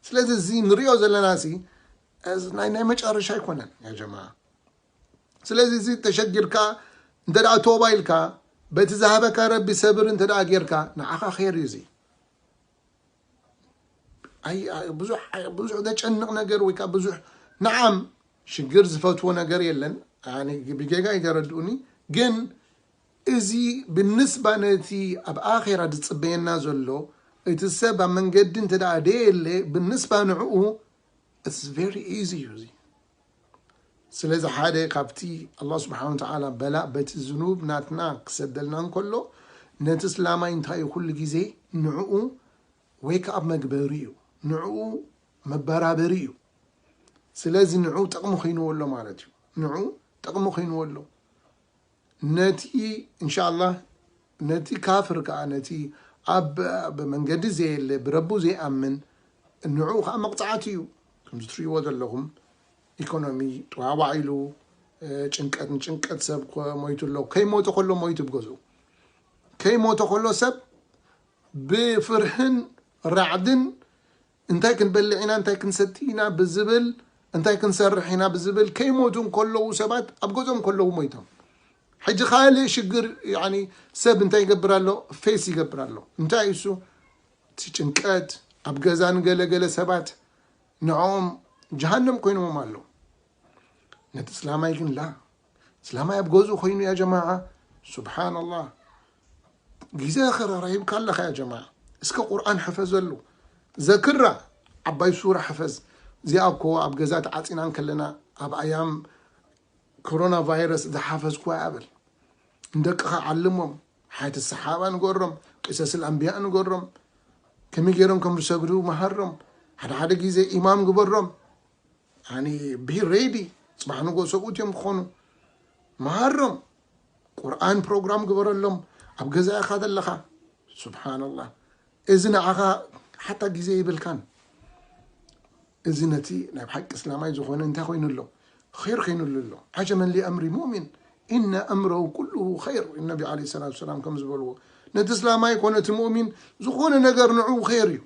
ስለዚ እዚ ንሪኦ ዘለና ሲ ናይ ናይ መጨረሻ ኣይኮነን ያ ጀማ። ስለዚ እዚ ተሸጊርካ እንተ ደኣ ቶባ ኢልካ በቲ ዝሃበካ ረቢ ሰብር እንተ ደኣ ጌርካ ንዓኻ ኸይር እዩ እዚ። ኣይ ኣይ፣ ብዙሕ ኣይ- ብዙሕ ዘጨንቕ ነገር ወይ ከዓ ብዙሕ ንዓም ሽግር ዝፈትዎ ነገር የለን። ኣነ ብጌጋ ይተረድኡኒ። ግን እዚ ብንስባ ነቲ ኣብ ኣኼራ ዝጽበየና ዘሎ እቲ ሰብ ኣብ መንገዲ እንተ ደኣ ደየለ ብንስባ ንዕኡ it's very easy እዩ እዚ። ስለዚ ሓደ ካብቲ ኣላህ ስብሓን ወተዓላ በላእ በቲ ዝኑብ ናትና ክሰደልና እንከሎ ነቲ እስላማይ እንታይ እዩ ኩሉ ግዜ ንዕኡ ወይ ከዓ መግበሪ እዩ፣ ንዕኡ መበራበሪ እዩ። ስለዚ ንዑ ጥቕሚ ኮይንዎ ኣሎ ማለት እዩ። ንዑ ጥቕሚ ኮይንዎ ኣሎ። ነቲ እንሻላህ ነቲ ካፍር ከዓ ነቲ ኣብ ብመንገዲ ዘየለ ብረቡ ዘይኣምን ንዑ ከዓ መቕፃዕቲ እዩ። ከምዚ ትሪእዎ ዘለኹም ኢኮኖሚ ጥዋዋዕ ኢሉ ጭንቀት ንጭንቀት ሰብ ሞይቱ ኣሎ። ከይሞተ ከሎ ሞይቱ ብገዝኡ ከይሞተ ከሎ ሰብ ብፍርህን ራዕድን እንታይ ክንበልዕ ኢና እንታይ ክንሰቲ ኢና ብዝብል እንታይ ክንሰርሕ ኢና ብዝብል ከይሞቱ እንከለዉ ሰባት ኣብ ገዝኦም ከለዉ ሞይቶም። ሕጂ ካልእ ሽግር ያኒ ሰብ እንታይ ይገብር ኣሎ? ፌስ ይገብር ኣሎ። እንታይ እሱ እቲ ጭንቀት ኣብ ገዛ ንገለገለ ሰባት ንዕኦም ጀሃነም ኮይኖም ኣሎ። ነቲ እስላማይ ግን ላ እስላማይ ኣብ ገዝኡ ኮይኑ ያ ጀማዓ ሱብሓነላህ። ግዜ ኸረራ ሂብካ ኣለኻ ያ ጀማዓ። እስከ ቁርኣን ሕፈዘሉ። ዘክራ ዓባይ ሱራ ሕፈዝ። እዚኣ እኮ ኣብ ገዛ ተዓፂና እንከለና ኣብ ኣያም ኮሮና ቫይረስ ዝሓፈዝኩዋ እያ በል። ንደቅኻ ዓልሞም። ሓያት ሰሓባ ንገሮም። ቅሰስ ኣንብያ ንገሮም። ከመይ ገይሮም ከም ዝሰግዱ መሃሮም። ሓደ ሓደ ግዜ ኢማም ግበሮም። ኣኒ ቢ ሬዲ። ፅባሕ ንጎ ሰብኡት እዮም ክኾኑ። መሃሮም። ቁርኣን ፕሮግራም ግበረሎም። ኣብ ገዛ ኢኻ ዘለኻ። ሱብሓነላህ። እዚ ንዓኻ ሓታ ግዜ ይብልካን። እዚ ነቲ ናይ ብሓቂ እስላማይ ዝኾነ እንታይ ኮይኑ ኣሎ? ኸይር ኮይኑሉ ኣሎ። ዓጀመን ሊኣምሪ ሙእሚን ኢነ ኣምረሁ ኩሉሁ ኸይር። ነቢ ዓለይሂ ሰላቱ ወሰላም ከም ዝበልዎ ነቲ እስላማይ ኮነ እቲ ሙእሚን ዝኾነ ነገር ንዕኡ ኸይር እዩ።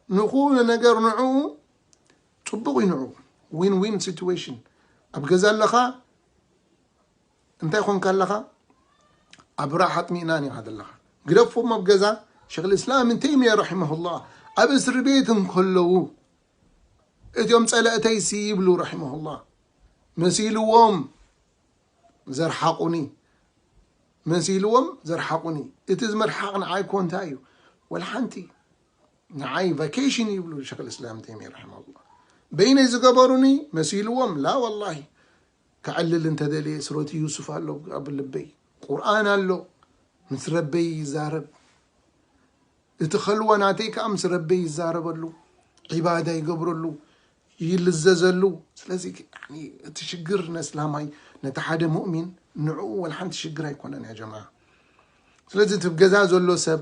ንኹነ ነገር ንዕኡ ፅቡቕ እዩ። ንዕኡ ዊን ዊን ሲትዌሽን። ኣብ ገዛ ኣለኻ እንታይ ኮንካ ኣለኻ? ኣብ ራሓት ሚእናን ኢኻ ዘለኻ። ግደፎም ኣብ ገዛ ሸኽ ልእስላም ምን ተይሚያ ረሒመሁላህ ኣብ እስሪ ቤት እንከለዉ እቲኦም ጸላእተይሲ ይብሉ ረሒመሁላህ መሲልዎም ዘርሓቑኒ መሲልዎም ዘርሓቑኒ። እቲ ዝምርሓቕ ንዓይ እኮ እንታይ እዩ? ወላ ሓንቲ። ንዓይ ቫኬሽን ይብሉ ሸኽ ልእስላም ተይሚያ ረሒመሁላህ። በይነይ ዝገበሩኒ መሲልዎም ላ ወላሂ። ከዕልል እንተደልየ ሱረት ዩሱፍ ኣሎ ኣብ ልበይ፣ ቁርኣን ኣሎ፣ ምስ ረበይ ይዛረብ። እቲ ኸልዋ ናተይ ከኣ ምስ ረበይ ይዛረበሉ፣ ዒባዳ ይገብረሉ፣ ይልዘዘሉ። ስለዚ እቲ ሽግር ነስላማይ ነቲ ሓደ ሙእሚን ንዕኡ ወላ ሓንቲ ሽግር ኣይኮነን ያ ጀማዓ። ስለዚ እቲ ገዛ ዘሎ ሰብ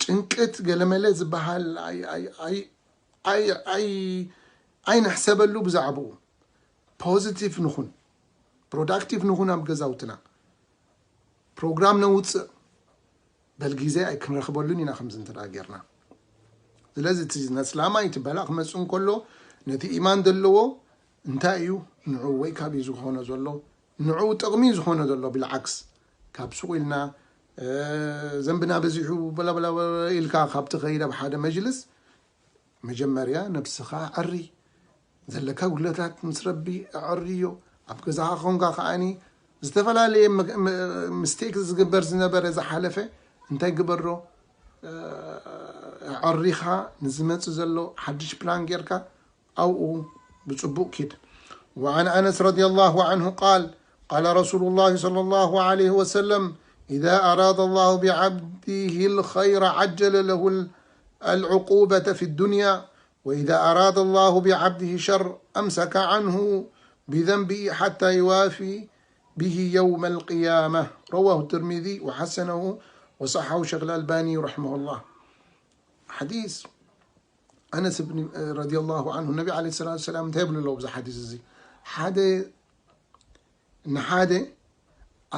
ጭንቅት ገለመለ ዝበሃል ኣይንሕሰበሉ። ብዛዕባኡ ፖዚቲቭ ንኹን፣ ፕሮዳክቲቭ ንኹን ኣብ ገዛውትና። ፕሮግራም ነውፅእ በል ግዜ ኣይክንረኽበሉን ኢና ከምዚ እንተ ጌርና። ስለዚ እቲ ነስላማይ እቲ በላ ክመፅእ እንከሎ ነቲ ኢማን ዘለዎ እንታይ እዩ ንዑ ወይ ካብ እዩ ዝኾነ ዘሎ ንዑ ጥቕሚ ዝኾነ ዘሎ ብልዓክስ ካብ ሱቕ ኢልና ዘንብና በዚሑ በላበላ ኢልካ ካብ ትኸይድ ኣብ ሓደ መጅልስ መጀመርያ ነብስኻ ኣዕሪ። ዘለካ ጉድለታት ምስ ረቢ ኣዕርዮ። ኣብ ገዛኻ ኮንካ ከዓኒ ዝተፈላለየ ምስቴክ ዝግበር ዝነበረ ዝሓለፈ እንታይ ግበሮ? ኣዕሪኻ ንዝመጽእ ዘሎ ሓድሽ ፕላን ጌርካ ኣብኡ ብጽቡቕ ኪድ። وعن أنس رضي الله عنه قال قال رسول الله صلى الله عليه وسلم إذا أراد الله بعبده الخير عجل له العقوبة في الدنيا وإذا أراد الله بعبده شر أمسك عنه بذنبه حتى يوافي به يوم القيامة. رواه الترمذي وحسنه وصححه الشيخ الألباني رحمه الله. حديث أنس بن رضي الله عنه النبي عليه الصلاة والسلام تيبل له بزا حديث زي حدا ንሓደ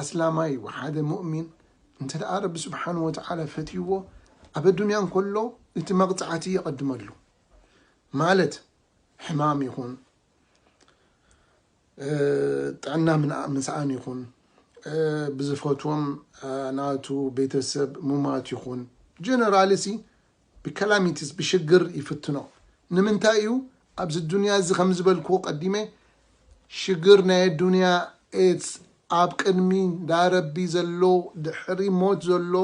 ኣስላማይ ወሓደ ሙእሚን እንተ ደኣ ረቢ ስብሓን ወተዓላ ፈትይዎ ኣብ ኣዱንያ እንከሎ እቲ መቕፃዕቲ የቐድመሉ። ማለት ሕማም ይኹን ጥዕና ምስኣን ይኹን ብዝፈትዎም ናቱ ቤተሰብ ሙማት ይኹን ጀነራልሲ ብከላሚቲስ ብሽግር ይፍትኖ። ንምንታይ እዩ ኣብዚ ዱንያ እዚ ከም ዝበልክዎ ቀዲመ ሽግር ናይ ዱንያ ኤትስ ኣብ ቅድሚ ዳረቢ ዘሎ ድሕሪ ሞት ዘሎ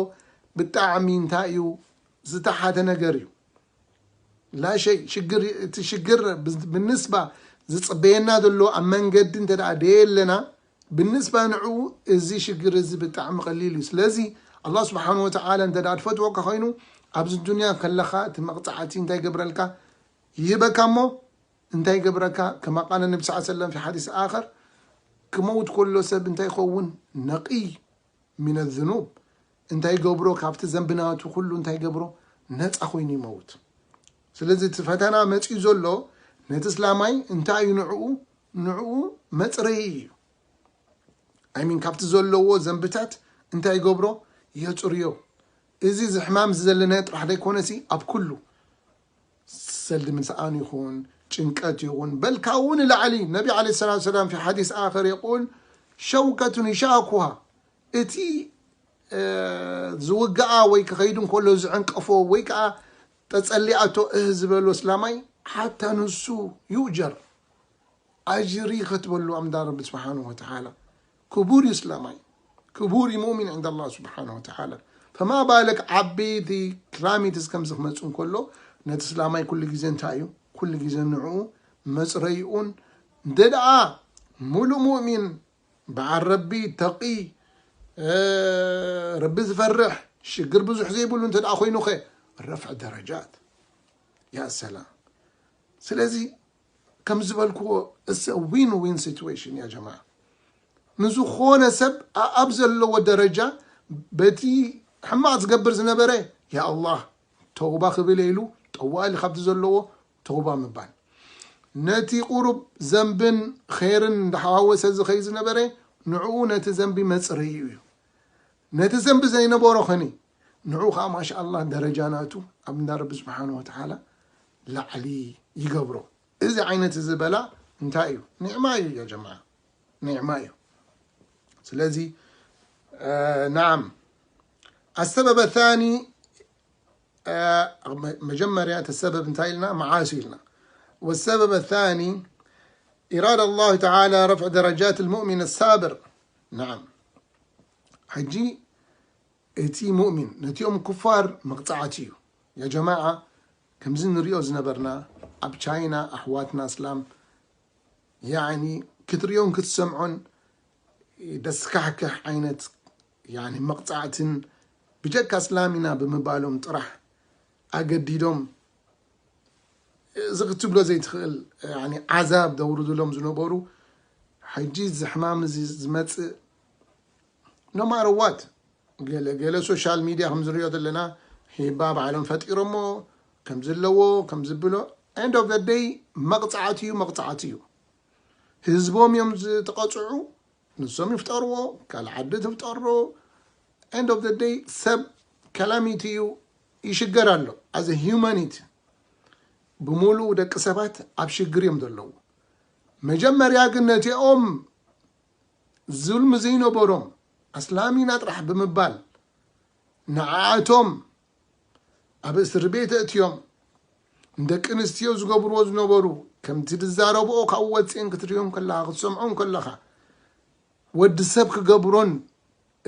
ብጣዕሚ እንታይ እዩ ዝተሓተ ነገር እዩ። ላሸይ ሽግር እቲ ሽግር ብንስባ ዝፅበየና ዘሎ ኣብ መንገዲ እንተ ደኣ ደየለና ብንስባ ንዕኡ እዚ ሽግር እዚ ብጣዕሚ ቀሊል እዩ። ስለዚ ኣላህ ስብሓን ወተዓላ እንተ ደኣ ድፈትወካ ኮይኑ ኣብዚ ዱንያ ከለኻ እቲ መቕፃዕቲ እንታይ ይገብረልካ ይህበካ እሞ እንታይ ይገብረካ ከማ ቃለ ነቢ ስ ሰለም ፊ ሓዲስ ኣኸር ክመውት ከሎ ሰብ እንታይ ይኸውን ነቕይ ሚነ ዝኑብ እንታይ ይገብሮ ካብቲ ዘንቢ ናቱ ኩሉ እንታይ ይገብሮ ነፃ ኮይኑ ይመውት። ስለዚ እቲ ፈተና መፂኡ ዘሎ ነቲ እስላማይ እንታይ እዩ ንዕኡ ንዕኡ መፅረይ እዩ። ኣይሚን ካብቲ ዘለዎ ዘንብታት እንታይ ይገብሮ የፅርዮ። እዚ እዚ ሕማም እዚ ዘለናዮ ጥራሕ ዘይኮነሲ ኣብ ኩሉ ሰልዲ ምስኣን ይኹን ጭንቀት ይኹን በል ካብኡ ንላዕሊ ነቢ ዓለ ሰላት ሰላም ፊ ሓዲስ ኣኸር የቁል ሸውከቱን ይሻኩሃ እቲ ዝውግኣ ወይ ክኸይዱ እንከሎ ዝዕንቀፎ ወይ ከዓ ጠፀሊኣቶ እህ ዝበሎ እስላማይ ሓታ ንሱ ይውጀር ኣጅሪ ኸትበሉ ኣምዳ ረቢ ስብሓን ወተዓላ ክቡር እዩ እስላማይ ክቡር እዩ ሙእሚን ዕንዳ ኣላህ ስብሓን ወተዓላ ፈማ ባለክ ዓበይቲ ክላሚትስ ከምዚ ክመፁ እንከሎ ነቲ እስላማይ ኩሉ ግዜ እንታይ እዩ ኩሉ ግዜ ንዕኡ መፅረይኡን እንደ ደኣ ሙሉእ ሙእሚን በዓል ረቢ ተቒ ረቢ ዝፈርሕ ሽግር ብዙሕ ዘይብሉ እንተ ደኣ ኮይኑኸ ረፍዕ ደረጃት ያ ሰላም ስለዚ ከም ዝበልክዎ እሰ ዊን ዊን ሲትዌሽን ያ ጀማ ንዝኾነ ሰብ ኣብ ዘለዎ ደረጃ በቲ ሕማቕ ዝገብር ዝነበረ ያ ኣላህ ተውባ ክብል ኢሉ ጠዋሊ ካብቲ ዘለዎ ተውባ ምባል ነቲ ቁሩብ ዘንብን ኸይርን እንዳሓዋወሰ ዝኸይ ዝነበረ ንዕኡ ነቲ ዘንቢ መፅረይኡ እዩ ነቲ ዘንቢ ዘይነበሮ ኸኒ ንዕኡ ከዓ ማሻ ኣላህ ደረጃ ናቱ ኣብ እንዳ ረቢ ስብሓን ወተዓላ ላዕሊ ይገብሮ እዚ ዓይነት እዚ በላ እንታይ እዩ ኒዕማ እዩ ያ ጀማ ኒዕማ እዩ ስለዚ ናዓም السبب الثاني መጀመርያ እቲ ሰበብ እንታይ ኢልና? መዓሲ ኢልና። والسبب الثاني إرادة الله تعالى رفع درجات المؤمن الصابر. نعم. ሕጂ እቲ ሙእሚን ነቲኦም ኩፋር መቕጻዕቲ እዩ። ያ ጀማዓ፣ ከምዚ ንሪኦ ዝነበርና ኣብ ቻይና ኣሕዋትና እስላም ያኒ ክትሪኦን ክትሰምዖን ደስካሕክሕ ዓይነት ያኒ መቕጻዕትን ብጀካ እስላም ኢና ብምባሎም ጥራሕ ኣገዲዶም እዚ ክትብሎ ዘይትኽእል ያኒ ዓዛብ ደውርድሎም ዝነበሩ፣ ሕጂ እዚ ሕማም እዚ ዝመጽእ no matter what፣ ገለ ገለ ሶሻል ሚድያ ከም ዝሪኦ ዘለና ሂባ ባዕሎም ፈጢሮሞ ከም ዘለዎ ከም ዝብሎ end of the day መቕጻዕቲ እዩ፣ መቕጻዕቲ እዩ። ህዝቦም እዮም ዝተቐጽዑ፣ ንሶም ይፍጠርዎ፣ ካልእ ዓዲ ትፍጠሮ። End of the day ሰብ ከላሚቲ እዩ፣ ይሽገር ኣሎ። As a humanity ብምሉኡ ደቂ ሰባት ኣብ ሽግር እዮም ዘለዉ። መጀመርያ ግን ነቲኦም ዙልሚ ዘይነበሮም ኣስላሚና ጥራሕ ብምባል ንዓኣቶም ኣብ እስሪ ቤት ኣእትዮም ንደቂ ኣንስትዮ ዝገብርዎ ዝነበሩ ከምቲ ዝዛረብኦ ካብኡ ወፅእን ክትሪኦም ከለኻ ክትሰምዖም ከለኻ ወዲ ሰብ ክገብሮን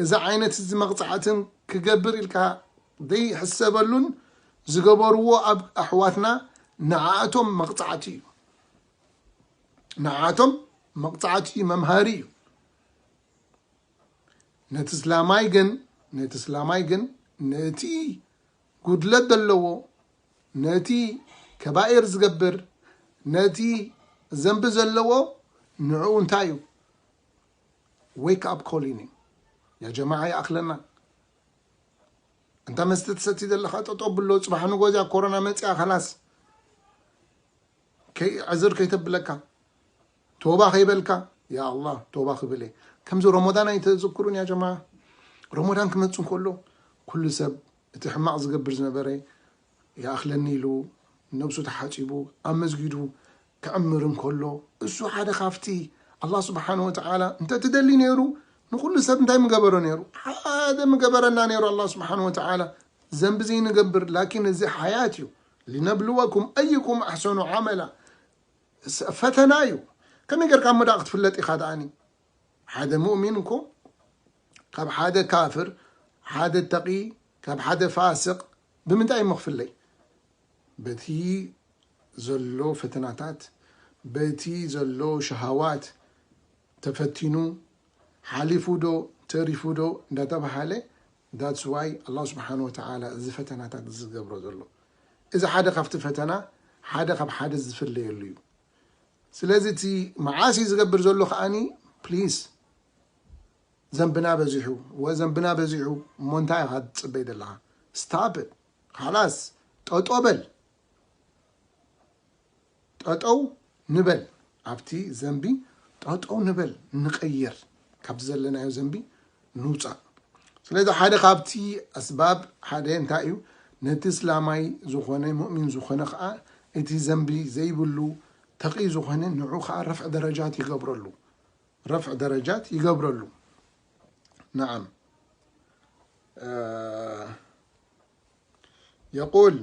እዚ ዓይነት እዚ መቕፃዕትን ክገብር ኢልካ ዘይሕሰበሉን ዝገበርዎ ኣብ ኣሕዋትና ንዓኣቶም መቕፃዕቲ እዩ። ንዓኣቶም መቕፃዕቲ እዩ፣ መምሃሪ እዩ። ነቲ እስላማይ ግን ነቲ እስላማይ ግን ነቲ ጉድለት ዘለዎ ነቲ ከባኤር ዝገብር ነቲ ዘንቢ ዘለዎ ንዕኡ እንታይ እዩ? Wake up calling እዩ። ያ ጀማዓ ይኣኽለና። እንታ መስተ ትሰቲ ዘለኻ ጠጦ ብሎ፣ ጽባሕ ንጎዚያ ኮሮና መጽያ፣ ከላስ። ከይ ዕዝር ከይተብለካ፣ ቶባ ከይበልካ፣ ያ ኣላህ፣ ቶባ ክብል እየ። ከምዚ ረመዳን ኣይተዝክሩን ያ ጀማዓ። ረመዳን ክመጽእ እንከሎ፣ ኩሉ ሰብ እቲ ሕማቕ ዝገብር ዝነበረ ይኣኽለኒ ኢሉ፣ ነብሱ ተሓጺቡ፣ ኣብ መስጊዱ ክዕምር እንከሎ፣ እሱ ሓደ ካብቲ ኣላህ ስብሓነ ወተዓላ እንተ ትደሊ ነይሩ፣ ንኹሉ ሰብ እንታይ ምገበሮ ነይሩ? ሓደ ምገበረና ነይሩ ኣላህ ስብሓነ ወተዓላ። ዘንቢ ዘይንገብር፣ ላኪን እዚ ሓያት እዩ። ሊነብልወኩም ኣዩኩም ኣሕሰኑ ዓመላ። ስ-፣ ፈተና እዩ። ከመይ ጌርካ እሞ ደኣ ክትፍለጥ ኢኻ ደኣኒ? ሓደ ሙእሚን እኮ ካብ ሓደ ካፍር፣ ሓደ ተቒ፣ ካብ ሓደ ፋስቕ ብምንታይ እሞ ክፍለይ? በቲ ዘሎ ፈተናታት፣ በቲ ዘሎ ሸሃዋት ተፈቲኑ፣ ሓሊፉ ዶ፣ ተሪፉ ዶ እንዳተባሃለ፣ that's why ኣላህ ስብሓነ ወተዓላ እዚ ፈተናታት ዝገብሮ ዘሎ። እዚ ሓደ ካብቲ ፈተና፣ ሓደ ካብ ሓደ ዝፍለየሉ እዩ። ስለዚ እቲ መዓሲ ዝገብር ዘሎ ከኣኒ፣ ፕሊዝ፣ ዘንብና በዚሑ፣ ወ-፣ ዘንብና በዚሑ፣ እሞ እንታይ ኢኻ ትጽበይ ዘለኻ? ስታፕ ኢት። ካላስ፣ ጠጦ በል። ጠጠው ንበል። ኣብቲ ዘንቢ ጠጠው ንበል፣ ንቐየር። ካብቲ ዘለናዮ ዘንቢ ንውጻእ። ስለዚ ሓደ ካብቲ ኣስባብ ሓደ እንታይ እዩ? ነቲ እስላማይ ዝኾነ፣ ሙእሚን ዝኾነ ኸኣ እቲ ዘንቢ ዘይብሉ ተቒ ዝኾነ ንዑ ኸኣ ረፍዕ ደረጃት ይገብረሉ። ረፍዕ ደረጃት ይገብረሉ። ነዓም። እ፣ የቁል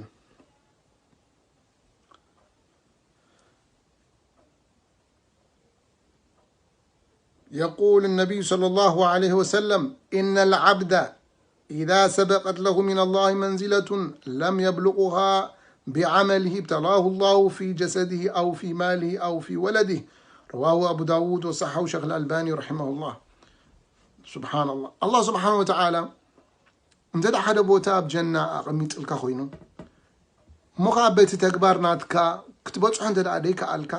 يقول النبي صلى الله عليه وسلم: إن العبد إذا سبقت له من الله منزلة لم يبلغها بعمله ابتلاه الله في جسده أو في ماله أو في ولده. رواه أبو داود وصححه الشيخ الألباني رحمه الله. سبحان الله. الله سبحانه وتعالى እንተ ደኣ ሓደ ቦታ ኣብ ጀና ኣቐሚጥልካ ኮይኑ፣ እሞ ኸዓ በቲ ተግባር ናትካ ክትበጽሖ እንተ ደኣ ደይከኣልካ፣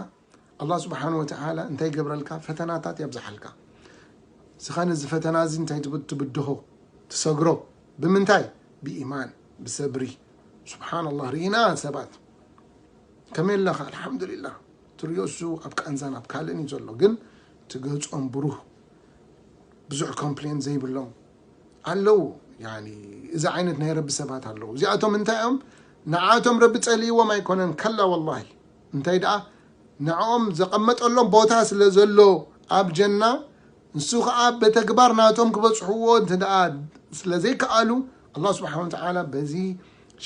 ኣላህ ስብሓን ወተዓላ እንታይ ይገብረልካ? ፈተናታት የብዝሓልካ። ንስኻ ነዚ ፈተና እዚ እንታይ ትብ-፣ ትብድሆ፣ ትሰግሮ? ብምንታይ? ብኢማን፣ ብሰብሪ። ስብሓንላህ፣ ርኢና ሰባት። ከመይ ኣለኻ? ኣልሓምዱሊላህ። ትሪኦ እሱ ኣብ ቃንዛን ኣብ ካልእን እዩ ዘሎ፣ ግን እቲ ገጾም ብሩህ፣ ብዙሕ ኮምፕሌን ዘይብሎም ኣለዉ። ያኒ፣ እዚ ዓይነት ናይ ረቢ ሰባት ኣለዉ። እዚኣቶም እንታይ እዮም? ንዓቶም ረቢ ጸሊእዎም ኣይኮነን፣ ከላ ወላሂ። እንታይ ደኣ፣ ንዕኦም ዘቐመጠሎም ቦታ ስለ ዘሎ ኣብ ጀና፣ ንሱ ኸኣ በተግባር ናቶም ክበጽሕዎ እንተ ደኣ ስለ ዘይከኣሉ፣ ኣላህ ስብሓን ወተዓላ በዚ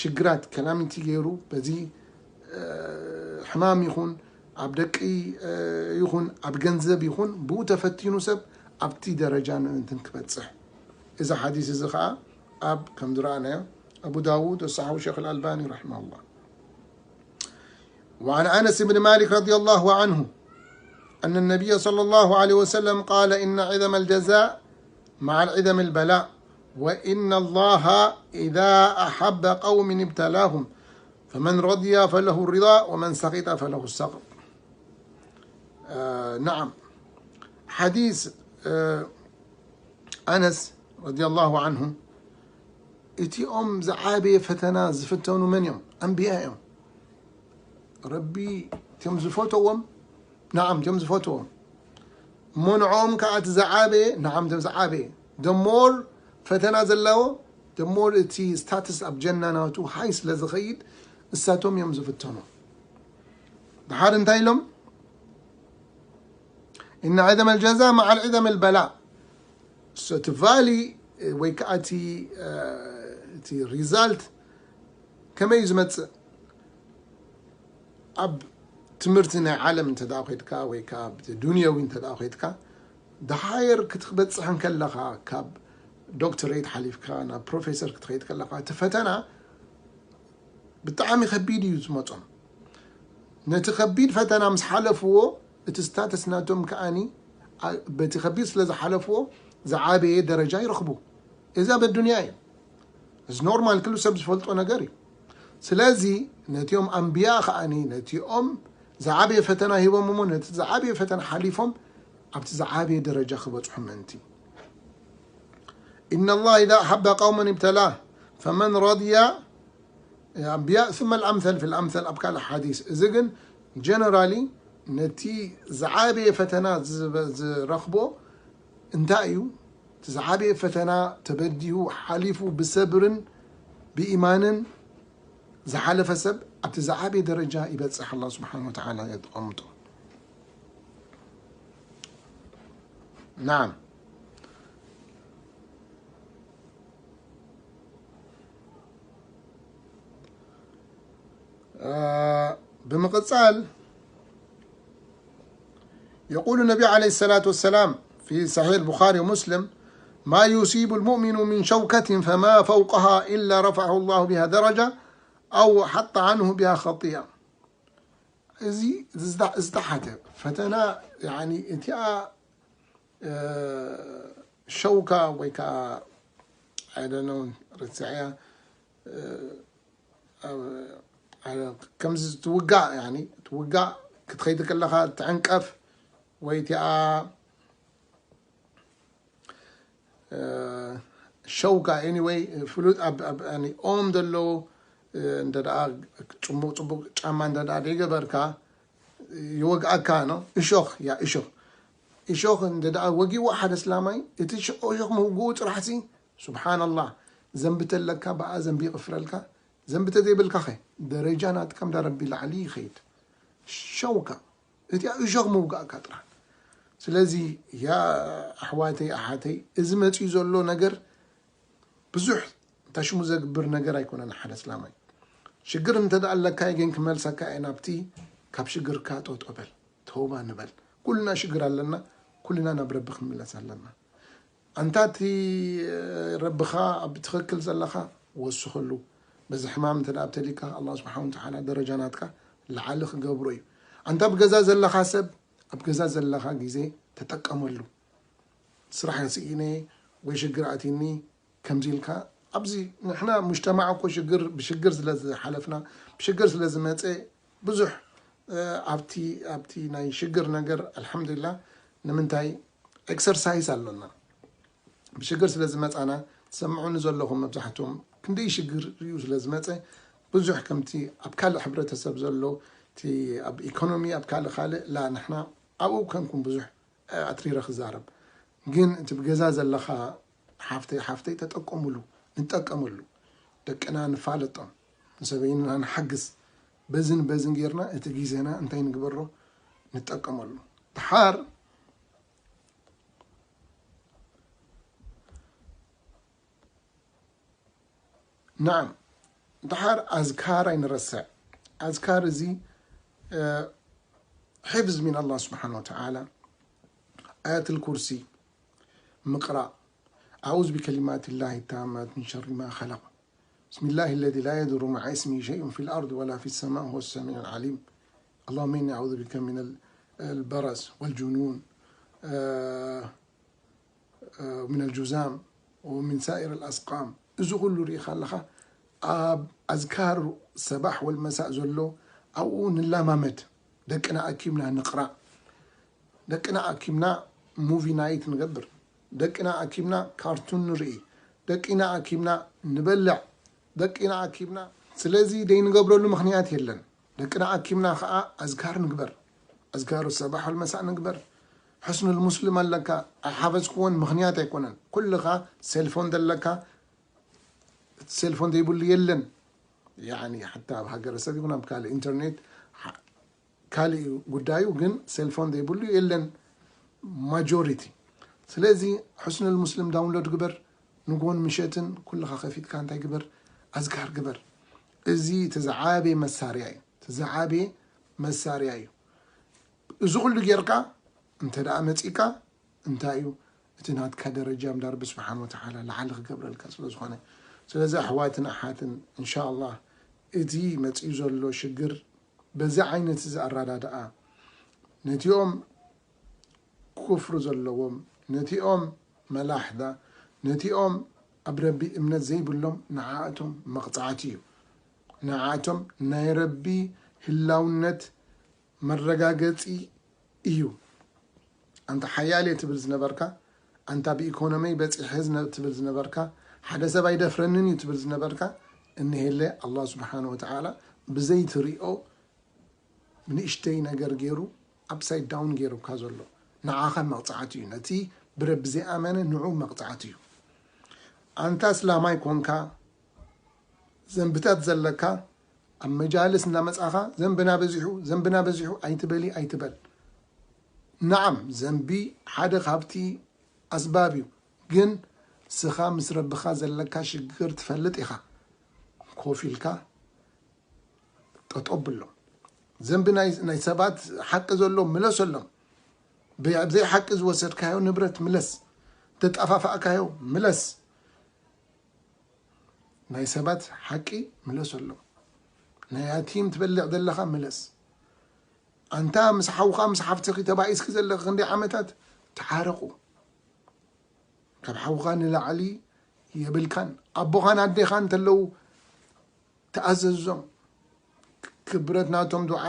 ሽግራት ከላሚቲ ገይሩ በዚ ሕማም ይኹን ኣብ ደቂ ይኹን ኣብ ገንዘብ ይኹን ብኡ ተፈቲኑ ሰብ ኣብቲ ደረጃ ምእንትን ክበፅሕ። እዚ ሓዲስ እዚ ከዓ ኣብ ከም ዝረኣናዮ ኣቡ ዳውድ ወሰሓሁ ሸክ ኣልኣልባኒ ረሒመሁላህ። وعن أنس بن مالك رضي الله عنه أن النبي صلى الله عليه وسلم قال: إن عظم الجزاء مع العظم البلاء، وإن الله إذا أحب قوم ابتلاهم، فمن رضي فله الرضا، ومن سخط فله السخط. آه، نعم. حديث، آه، أنس رضي الله عنه، እቲኦም ዝዓበየ ፈተና ዝፍተኑ መን እዮም? ኣንብያ እዮም። ረቢ እቲኦም ዝፈተዎም፣ ናዓም፣ እቲኦም ዝፈተዎም እሞ ንዕኦም ከዓ እቲ ዝዓበየ፣ ናዓም፣ እቲኦም ዝዓበየ። The more ፈተና ዘለዎ፣ the more እቲ ስታትስ ኣብ ጀና ናቱ ሃይ ስለ ዝኸይድ እሳቶም እዮም ዝፍተኑ። ድሓር እንታይ ኢሎም? إن عظم الجزاء مع العظم البلاء። So እቲ ቫሊ ወይ ከዓ እቲ እቲ ሪዛልት ከመይ እዩ ዝመፅእ? ኣብ ትምህርቲ ናይ ዓለም እንተ ደኣ ኮይድካ ወይ ከዓ ኣብ ዱንያዊ እንተ ደኣ ኮይድካ፣ ድሓየር ክትበፅሕ እንከለኻ፣ ካብ ዶክተሬት ሓሊፍካ ናብ ፕሮፌሰር ክትኸይድ ከለኻ፣ እቲ ፈተና ብጣዕሚ ከቢድ እዩ ዝመፆም። ነቲ ከቢድ ፈተና ምስ ሓለፍዎ፣ እቲ ስታተስ ናቶም ከኣኒ በቲ ከቢድ ስለ ዝሓለፍዎ ዝዓበየ ደረጃ ይረኽቡ። እዚ ኣብ ኣዱንያ እዩ። እዚ ኖርማል፣ ኩሉ ሰብ ዝፈልጦ ነገር እዩ። ስለዚ ነቲኦም ኣንብያ ከኣኒ ነቲኦም ዝዓበየ ፈተና ሂቦም እሞ ነቲ ዝዓበየ ፈተና ሓሊፎም ኣብቲ ዝዓበየ ደረጃ ክበፅሑ ምእንቲ። إن الله إذا أحب قوما ابتلاه فمن رضي ኣንብያ ثم الأمثل في الأمثل ኣብ ካልእ ሓዲስ። እዚ ግን ጀነራሊ ነቲ ዝዓበየ ፈተና ዝረኽቦ እንታይ እዩ? እቲ ዝዓበየ ፈተና ተበዲሁ ሓሊፉ ብሰብርን ብኢማንን ዝሓለፈ ሰብ ኣብቲ ዝዓበየ ደረጃ ይበፅሕ። ኣላህ ስብሓን ወተዓላ የጥቐምጦ። ናም። ብምቕፃል يقول النبي عليه الصلاة والسلام في صحيح البخاري ومسلم: ما يصيب المؤمن من شوكة فما فوقها إلا رفعه الله بها درجة أو حط عنه بها خطيئة. እዚ ዝተሓተ ፈተና እቲኣ ሸውካ ወይ ከዓ ኣይደነውን ርፅዕያ ከምዚ ትውጋእ ትውጋእ ክትኸይድ ከለኻ ትዕንቀፍ ወይ እቲኣ ሸውካ anyway ፍሉጥ ኣብ ኦም ዘለዉ እንተ ደኣ ፅቡቅ ፅቡቅ ጫማ እንተ ደኣ ዘይገበርካ ይወግኣካ ነው። እሾኽ ያ እሾኽ እሾኽ እንተ ደኣ ወጊዎ ሓደ እስላማይ እቲ እሾኽ ምውግኡ ጥራሕሲ ስብሓንላህ ዘንቢ ተለካ ብኣ ዘንቢ ይቕፍረልካ። ዘንቢ ተዘይብልካ ኸ ደረጃ ናትካ እምዳ ረቢ ላዕሊ ይኸይድ። ሸውካ እቲኣ እሾኽ ምውጋእካ ጥራሕ። ስለዚ ያ ኣሕዋተይ ኣሓተይ እዚ መፅዩ ዘሎ ነገር ብዙሕ ታሽሙ ዘግብር ነገር ኣይኮነን። ሓደ እስላማይ ሽግር እንተ ደኣ ኣለካ ግን ክመልሰካ እየ ናብቲ ካብ ሽግርካ ጠጦ በል ተውባ ንበል። ኩልና ሽግር ኣለና። ኩልና ናብ ረቢ ክንምለስ ኣለና። ኣንታ እቲ ረብኻ ኣብ ትኽክል ዘለኻ ወስኸሉ። በዚ ሕማም እንተ ኣብተሊካ ኣላ ስብሓን ወተዓላ ደረጃ ናትካ ላዓሊ ክገብሮ እዩ። ኣንታ ኣብ ገዛ ዘለኻ ሰብ ኣብ ገዛ ዘለኻ ግዜ ተጠቀመሉ። ስራሕ ስኢነ ወይ ሽግር ኣትኒ ከምዚ ኢልካ ኣብዚ ንሕና ሙጅተማዕ እኮ ሽግር ብሽግር ስለ ዝሓለፍና ብሽግር ስለ ዝመፀ ብዙሕ ኣብቲ ኣብቲ ናይ ሽግር ነገር ኣልሓምዱሊላ ንምንታይ ኤክሰርሳይዝ ኣሎና። ብሽግር ስለ ዝመፃና ትሰምዑኒ ዘለኹም መብዛሕትኦም ክንደይ ሽግር ሪኡ ስለ ዝመፀ ብዙሕ ከምቲ ኣብ ካልእ ሕብረተሰብ ዘሎ እቲ ኣብ ኢኮኖሚ ኣብ ካልእ ካልእ ላ ንሕና ኣብኡ ከንኩም ብዙሕ ኣትሪረ ክዛረብ ግን እቲ ብገዛ ዘለኻ ሓፍተይ ሓፍተይ ተጠቀሙሉ ንጠቀመሉ ደቅና ንፋለጦም ንሰበይንና ንሓግዝ በዝን በዝን ጌርና እቲ ግዜና እንታይ ንግበሮ ንጠቀመሉ ድሓር نعم ድሓር ኣዝካር ኣይንረስዕ። ኣዝካር እዚ ሕፍዝ ሚን ኣላህ ስብሓን ወተዓላ፣ ኣያት ልኩርሲ ምቕራእ፣ ኣዑዝ ብከሊማት ላሂ ታማት ምን ሸሪ ማ ኸለቕ። بسم الله الذي لا يضر مع اسمه شيء في الأرض ولا في السماء وهو السميع العليم. اللهم إني أعوذ بك من ال- البرص والجنون، آه، آه، من الجذام ومن سائر الأسقام. እዚ ኩሉ ርኢኻ ኣለኻ። ኣብ ኣዝካር ሰባሕ ወልመሳእ ዘሎ ኣብኡ ንላማመድ። ደቅና ኣኪብና ንቕራእ። ደቅና ኣኪብና ሙቪ ናይት ንገብር። ደቅና ኣኪብና ካርቱን ንርኢ። ደቂና ኣኪብና ንበልዕ። ደቂና ኣኪብና ስለዚ ደይንገብረሉ ምኽንያት የለን። ደቅና ኣኪብና ኸዓ ኣዝካር ንግበር። ኣዝካሩ ሰባሕ ወልመሳእ ንግበር። ሕስኑል ሙስሊም ኣለካ ኣይሓፈዝክዎን ምኽንያት ኣይኮነን። ኩልኻ ሴልፎን ዘለካ፣ ሴልፎን ዘይብሉ የለን። ያኒ ሓታ ኣብ ሃገረሰብ ይኹን ኣብ ካልእ ኢንተርኔት ካልእ እዩ ጉዳዩ፣ ግን ሴልፎን ዘይብሉ የለን ማጆሪቲ። ስለዚ ሕስኑል ሙስሊም ዳውንሎድ ግበር። ንጎን ምሸትን ኩልኻ ከፊትካ እንታይ ግበር? ኣዝካር ግበር። እዚ እቲ ዝዓበየ መሳርያ እዩ። እቲ ዝዓበየ መሳርያ እዩ። እዚ ኩሉ ጌርካ እንተ ደኣ መጺእካ እንታይ እዩ እቲ ናትካ ደረጃ እምዳ ረቢ ስብሓን ወተዓላ ላዓሊ ክገብረልካ ስለ ዝኾነ። ስለዚ ኣሕዋትን ኣሓትን እንሻ ኣላህ እቲ መጺኡ ዘሎ ሽግር በዚ ዓይነት እዚ ኣረዳድኣ ነቲኦም ኩፍሪ ዘለዎም፣ ነቲኦም መላሕዳ፣ ነቲኦም ኣብ ረቢ እምነት ዘይብሎም ንዓእቶም መቕጻዕቲ እዩ። ንዓእቶም ናይ ረቢ ህላውነት መረጋገጺ እዩ። ኣንታ ሓያል እየ ትብል ዝነበርካ፣ ኣንታ ብኢኮኖመይ በጺሐ ዝነ- ትብል ዝነበርካ፣ ሓደ ሰብ ኣይደፍረንን እዩ ትብል ዝነበርካ፣ እንሄለ ኣላህ ስብሓን ወተዓላ ብዘይትሪኦ ንእሽተይ ነገር ገይሩ ኣፕሳይድ ዳውን ገይሩካ ዘሎ ንዓኻ መቕጻዕቲ እዩ። ነቲ ብረቢ ዘይኣመነ ንዑ መቕጻዕቲ እዩ። ኣንታ እስላማይ ኮንካ ዘንብታት ዘለካ ኣብ መጃልስ እንዳመጻኻ ዘንብና በዚሑ ዘንብና በዚሑ ኣይትበሊ ኣይትበል። ነዓም ዘንቢ ሓደ ካብቲ ኣስባብ እዩ፣ ግን ስኻ ምስ ረብኻ ዘለካ ሽግር ትፈልጥ ኢኻ። ኮፍ ኢልካ ጠጠው ብሎም። ዘንቢ ናይ ናይ ሰባት ሓቂ ዘሎ ምለሰሎም። ብዘይ ሓቂ ዝወሰድካዮ ንብረት ምለስ፣ ተጠፋፋእካዮ ምለስ። ናይ ሰባት ሓቂ ምለሰሎም። ናይ ያቲም ትበልዕ ዘለኻ ምለስ። ኣንታ ምስ ሓውኻ ምስ ሓፍትኺ ተባኢስኪ ዘለኺ ክንደይ ዓመታት? ተዓረቑ። ካብ ሓውኻ ንላዕሊ የብልካን። ኣቦኻን ኣዴኻን እንተለዉ ተኣዘዞም። ክብረት ናቶም ዱዓ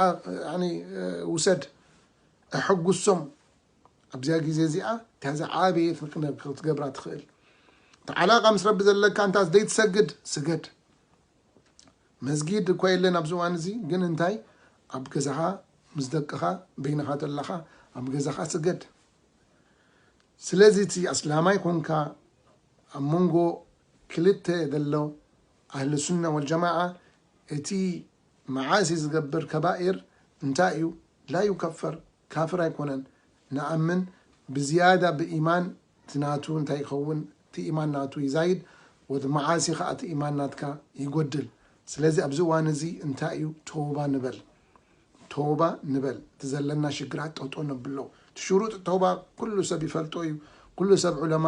ውሰድ፣ ኣሐጉሶም። ኣብዚኣ ግዜ እዚኣ እታ ዝዓበየት ክትገብራ ትኽእል ተዓላቃ ምስ ረቢ ዘለካ እንታ ዘይትሰግድ ስገድ። መስጊድ እኳ የለን ኣብዚ እዋን እዚ፣ ግን እንታይ ኣብ ገዛኻ ምስ ደቅኻ በይንኻ ተለኻ ኣብ ገዛኻ ስገድ። ስለዚ እቲ ኣስላማይ ኮንካ ኣብ መንጎ ክልተ ዘሎ ኣህል ሱና ወልጀማዓ እቲ መዓሲ ዝገብር ከባኢር እንታይ እዩ? ላ ዩከፈር፣ ካፍር ኣይኮነን። ንኣምን ብዝያዳ ብኢማን እቲ ናቱ እንታይ ይኸውን? እቲ ኢማን ናቱ ይዛይድ፣ ወቲ መዓሲ ኸዓ እቲ ኢማን ናትካ ይጎድል። ስለዚ ኣብዚ እዋን እዚ እንታይ እዩ? ተውባ ንበል። ተውባ ንበል። እቲ ዘለና ሽግራት ጠጦ ነብሎ። እቲ ሽሩጥ ተውባ ኩሉ ሰብ ይፈልጦ እዩ። ኩሉ ሰብ ዑለማ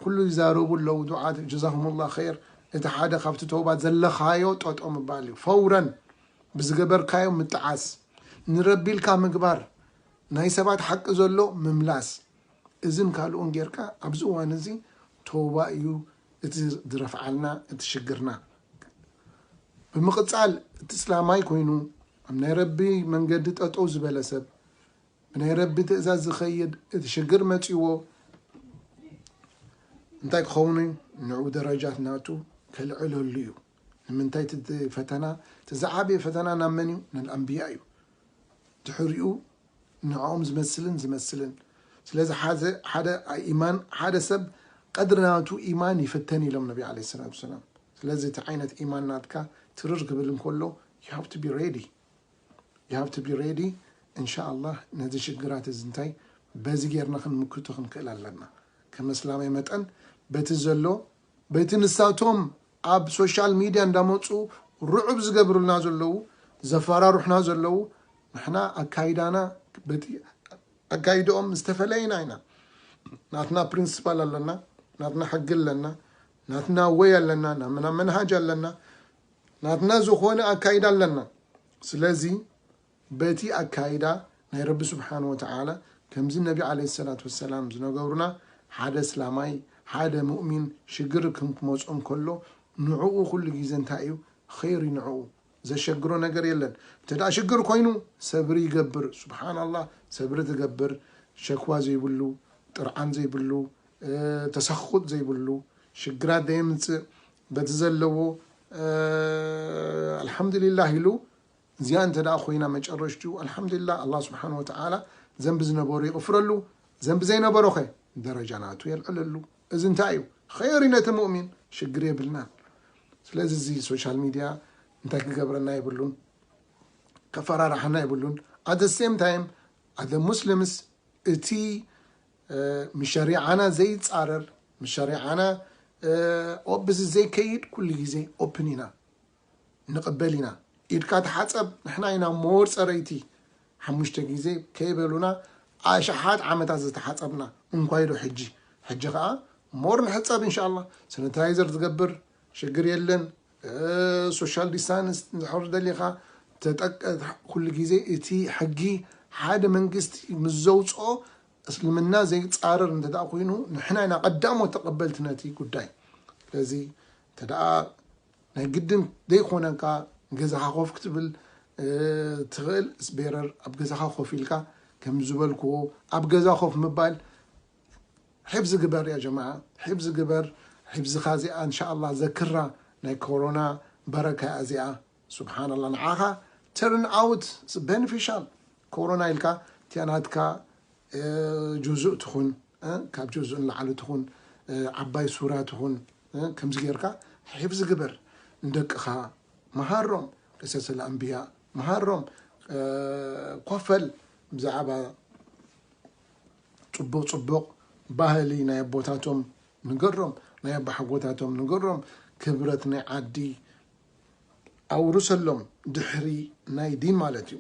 ኩሉ ይዛረቡ ኣለዉ ዱዓት ጀዛሁሙላህ ኸይር። እቲ ሓደ ካብቲ ተውባ ዘለኻዮ ጠጦ ምባል እዩ። ፈውረን ብዝገበርካዮ ምጥዓስ፣ ንረቢ ኢልካ ምግባር፣ ናይ ሰባት ሓቂ ዘሎ ምምላስ። እዝን ካልኡን ጌርካ ኣብዚ እዋን እዚ ተውባ እዩ እቲ ዝረፍዓልና እቲ ሽግርና። ብምቕጻል እቲ እስላማይ ኮይኑ ኣብ ናይ ረቢ መንገዲ ጠጠው ዝበለ ሰብ ብናይ ረቢ ትእዛዝ ዝኸይድ እቲ ሽግር መጺዎ እንታይ ክኸውን እዩ? ንዑ ደረጃት ናቱ ከልዕለሉ እዩ። ንምንታይ እቲ ፈተና እቲ ዝዓበየ ፈተና ናብ መን እዩ? ንልኣንብያ እዩ። ድሕሪኡ ንዕኦም ዝመስልን ዝመስልን ስለዚ ሓደ ኢማን ሓደ ሰብ ቀድሪ ናቱ ኢማን ይፍተን ኢሎም ነቢ ለ ሰላት ሰላም። ስለዚ እቲ ዓይነት ኢማን ናትካ ትርር ክብል እንከሎ you have to be ready you have to be ready። እንሻ ኣላህ ነዚ ሽግራት እዚ እንታይ በዚ ጌርና ክንምክቶ ክንክእል ኣለና። ከም እስላማይ መጠን በቲ ዘሎ በቲ ንሳቶም ኣብ ሶሻል ሚድያ እንዳመፁ ርዑብ ዝገብሩልና ዘለዉ፣ ዘፈራርሑና ዘለዉ፣ ንሕና ኣካይዳና በቲ ኣካይድኦም ዝተፈለይና ኢና። ናትና ፕሪንሲፓል ኣለና፣ ናትና ሕጊ ኣለና፣ ናትና ወይ ኣለና፣ ናትና መንሃጅ ኣለና፣ ናትና ዝኾነ ኣካይዳ ኣለና። ስለዚ በቲ ኣካይዳ ናይ ረቢ ስብሓን ወተዓላ ከምዚ ነቢ ዓለይሂ ሰላቱ ወሰላም ዝነገሩና ሓደ እስላማይ ሓደ ሙእሚን ሽግር ክመፅኦ እንከሎ ንዕኡ ኩሉ ግዜ እንታይ እዩ ኸይር እዩ ንዕኡ ዘሸግሮ ነገር የለን። እንተ ደኣ ሽግር ኮይኑ ሰብሪ ይገብር። ስብሓናላህ ሰብሪ ትገብር። ሸክዋ ዘይብሉ ጥርዓን ዘይብሉ ተሰኹጥ ዘይብሉ ሽግራት ዘየምፅእ በቲ ዘለዎ ኣልሓምዱሊላህ ኢሉ እዚኣ እንተ ደኣ ኮይና መጨረሽትኡ ኣልሓምዱሊላህ ኣላህ ስብሓን ወተዓላ ዘንቢ ዝነበሩ ይቕፍረሉ። ዘንቢ ዘይነበሮ ኸ ደረጃ ናቱ የልዕለሉ። እዚ እንታይ እዩ ኸይር ነቲ ሙእሚን ሽግር የብልናን። ስለዚ እዚ ሶሻል ሚድያ እንታይ ክገብረና የብሉን፣ ከፈራርሓና የብሉን። At the same time as the Muslims እቲ ምስ ሸሪዓና ዘይፃረር ምስ ሸሪዓና ኦብዚ ዘይከይድ ኩሉ ግዜ ኦፕን ኢና ንቕበል ኢና። ኢድካ ተሓፀብ ንሕና ኢና ሞር ፀረይቲ። ሓሙሽተ ግዜ ከይበሉና ኣሽሓት ዓመታት ዝተሓፀብና እንኳይ ዶ ሕጂ ሕጂ ከዓ ሞር ንሕፀብ እንሻላ። ሰኒታይዘር ትገብር ሽግር የለን። ሶሻል ዲስታንስ እንድሕር ደሊኻ ተጠቀ ኩሉ ግዜ እቲ ሕጊ ሓደ መንግስቲ ምስ ዘውፅኦ እስልምና ዘይፃረር እንተ ደኣ ኮይኑ ንሕና ኢና ቀዳሞት ተቐበልቲ ነቲ ጉዳይ። ስለዚ እንተ ደኣ ናይ ግድን ዘይኮነካ ገዛኻ ኮፍ ክትብል ትኽእል ስቤረር ኣብ ገዛኻ ኮፍ ኢልካ ከም ዝበልክዎ ኣብ ገዛ ኮፍ ምባል ሒፍዚ ግበር ያ ጀማዓ ሒፍዚ ግበር። ሒፍዝኻ እዚኣ እንሻኣላ ዘክራ ናይ ኮሮና በረካ እዚኣ ስብሓንላ ንዓኻ turn out beneficial። ኮሮና ኢልካ እቲኣ ናትካ ጁዙእ ትኹን ካብ ጁዙእ ንላዕሊ ትኹን ዓባይ ሱራ ትኹን ከምዚ ጌርካ ሒፍዚ ግበር። ንደቅኻ መሃሮም ቅሰሰል ኣንብያ መሃሮም ኮፈል ብዛዕባ ፅቡቕ ፅቡቕ ባህሊ ናይ ኣቦታቶም ንገሮም ናይ ኣባሓጎታቶም ንገሮም ክብረት ናይ ዓዲ ኣውርሰሎም ድሕሪ ናይ ዲን ማለት እዩ።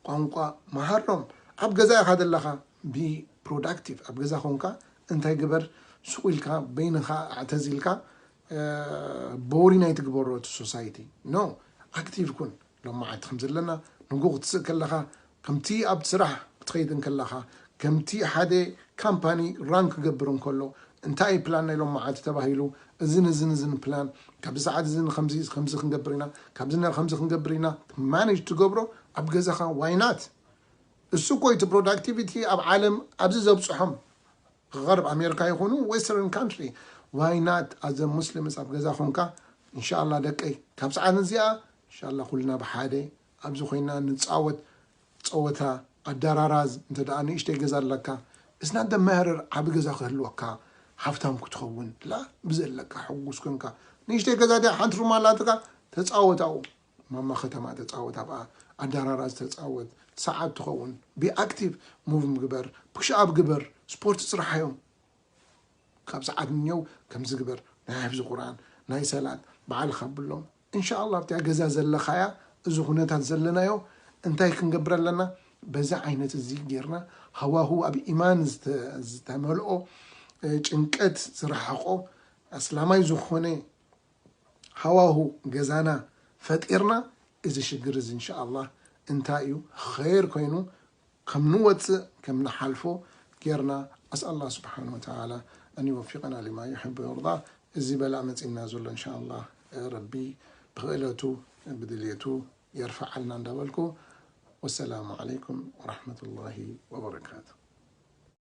ቋንቋ መሃሮም ኣብ ገዛ ኢኻ ዘለኻ be productive ኣብ ገዛ ኮንካ እንታይ ግበር ሱቕ ኢልካ በይንኻ ኣዕተዚልካ boring ኣይትግበሮ እቲ society no active ኩን። ሎማዓንቲ ከም ዘለና ንጉ ክትስእ ከለኻ ከምቲ ኣብ ስራሕ ክትኸይድ እንከለኻ ከምቲ ሓደ ካምፓኒ run ክገብር እንከሎ እንታይ እዩ ፕላን ናይ ሎማዓንቲ ተባሂሉ እዝን እዝን እዝን ፕላን ካብዚ ሰዓት እዝን ከምዚ ከምዚ ክንገብር ኢና ካብዚ ናብ ከምዚ ክንገብር ኢና ማኔጅ ትገብሮ ኣብ ገዛኻ why not እሱ እኮ እቲ productivity ኣብ ዓለም ኣብዚ ዘብፅሖም غرب ኣሜሪካ ይኹኑ western country why not as a Muslims ኣብ ገዛ ኮንካ እንሻላ ደቀይ ካብ ሰዓት እዚኣ እንሻላ ኩልና ብሓደ ኣብዚ ኮይና ንፃወት ፀወታ ኣዳራራዝ እንተ ደኣ ንእሽተይ ገዛ ኣለካ it's not the matter ዓቢ ገዛ ክህልወካ ሃፍታም ክትኸውን ላ ብዘለካ ሕጉስ ኮንካ ንእሽተይ ገዛ ድያ ሓንቲ ሩም ኣላትካ ተፃወት ኣብኡ ማማ ከተማ ተፃወት ኣብኣ ኣዳራራዝ ተፃወት ሰዓት ትኸውን be active move ምግበር push up ግበር ስፖርት ስራሓዮም ካብ ሰዓት ንየው ከምዚ ግበር ናይ ሕፍዚ ቁርኣን ናይ ሰላት በዓልኻ ኣብሎም እንሻኣላ ኣብቲያ ገዛ ዘለኻያ እዚ ኩነታት ዘለናዮ እንታይ ክንገብር ኣለና በዚ ዓይነት እዚ ጌርና ሃዋሁ ኣብ ኢማን ዝተመልኦ ጭንቀት ዝረሓቆ ኣስላማይ ዝኾነ ሃዋሁ ገዛና ፈጢርና እዚ ሽግር እዚ እንሻኣላ እንታይ እዩ ኸይር ኮይኑ ከም ንወፅእ ከም ንሓልፎ ጌርና ኣስኣላ ስብሓን ወተዓላ ኣን ይወፊቀና ሊማ ይሕቡ ወርዳ እዚ በላእ መፂና ዘሎ እንሻኣላ ረቢ ብኽእለቱ ብድልየቱ የርፈዓልና እንዳበልኩ ወሰላሙ ዓለይኩም ወረሕመቱላሂ ወበረካቱ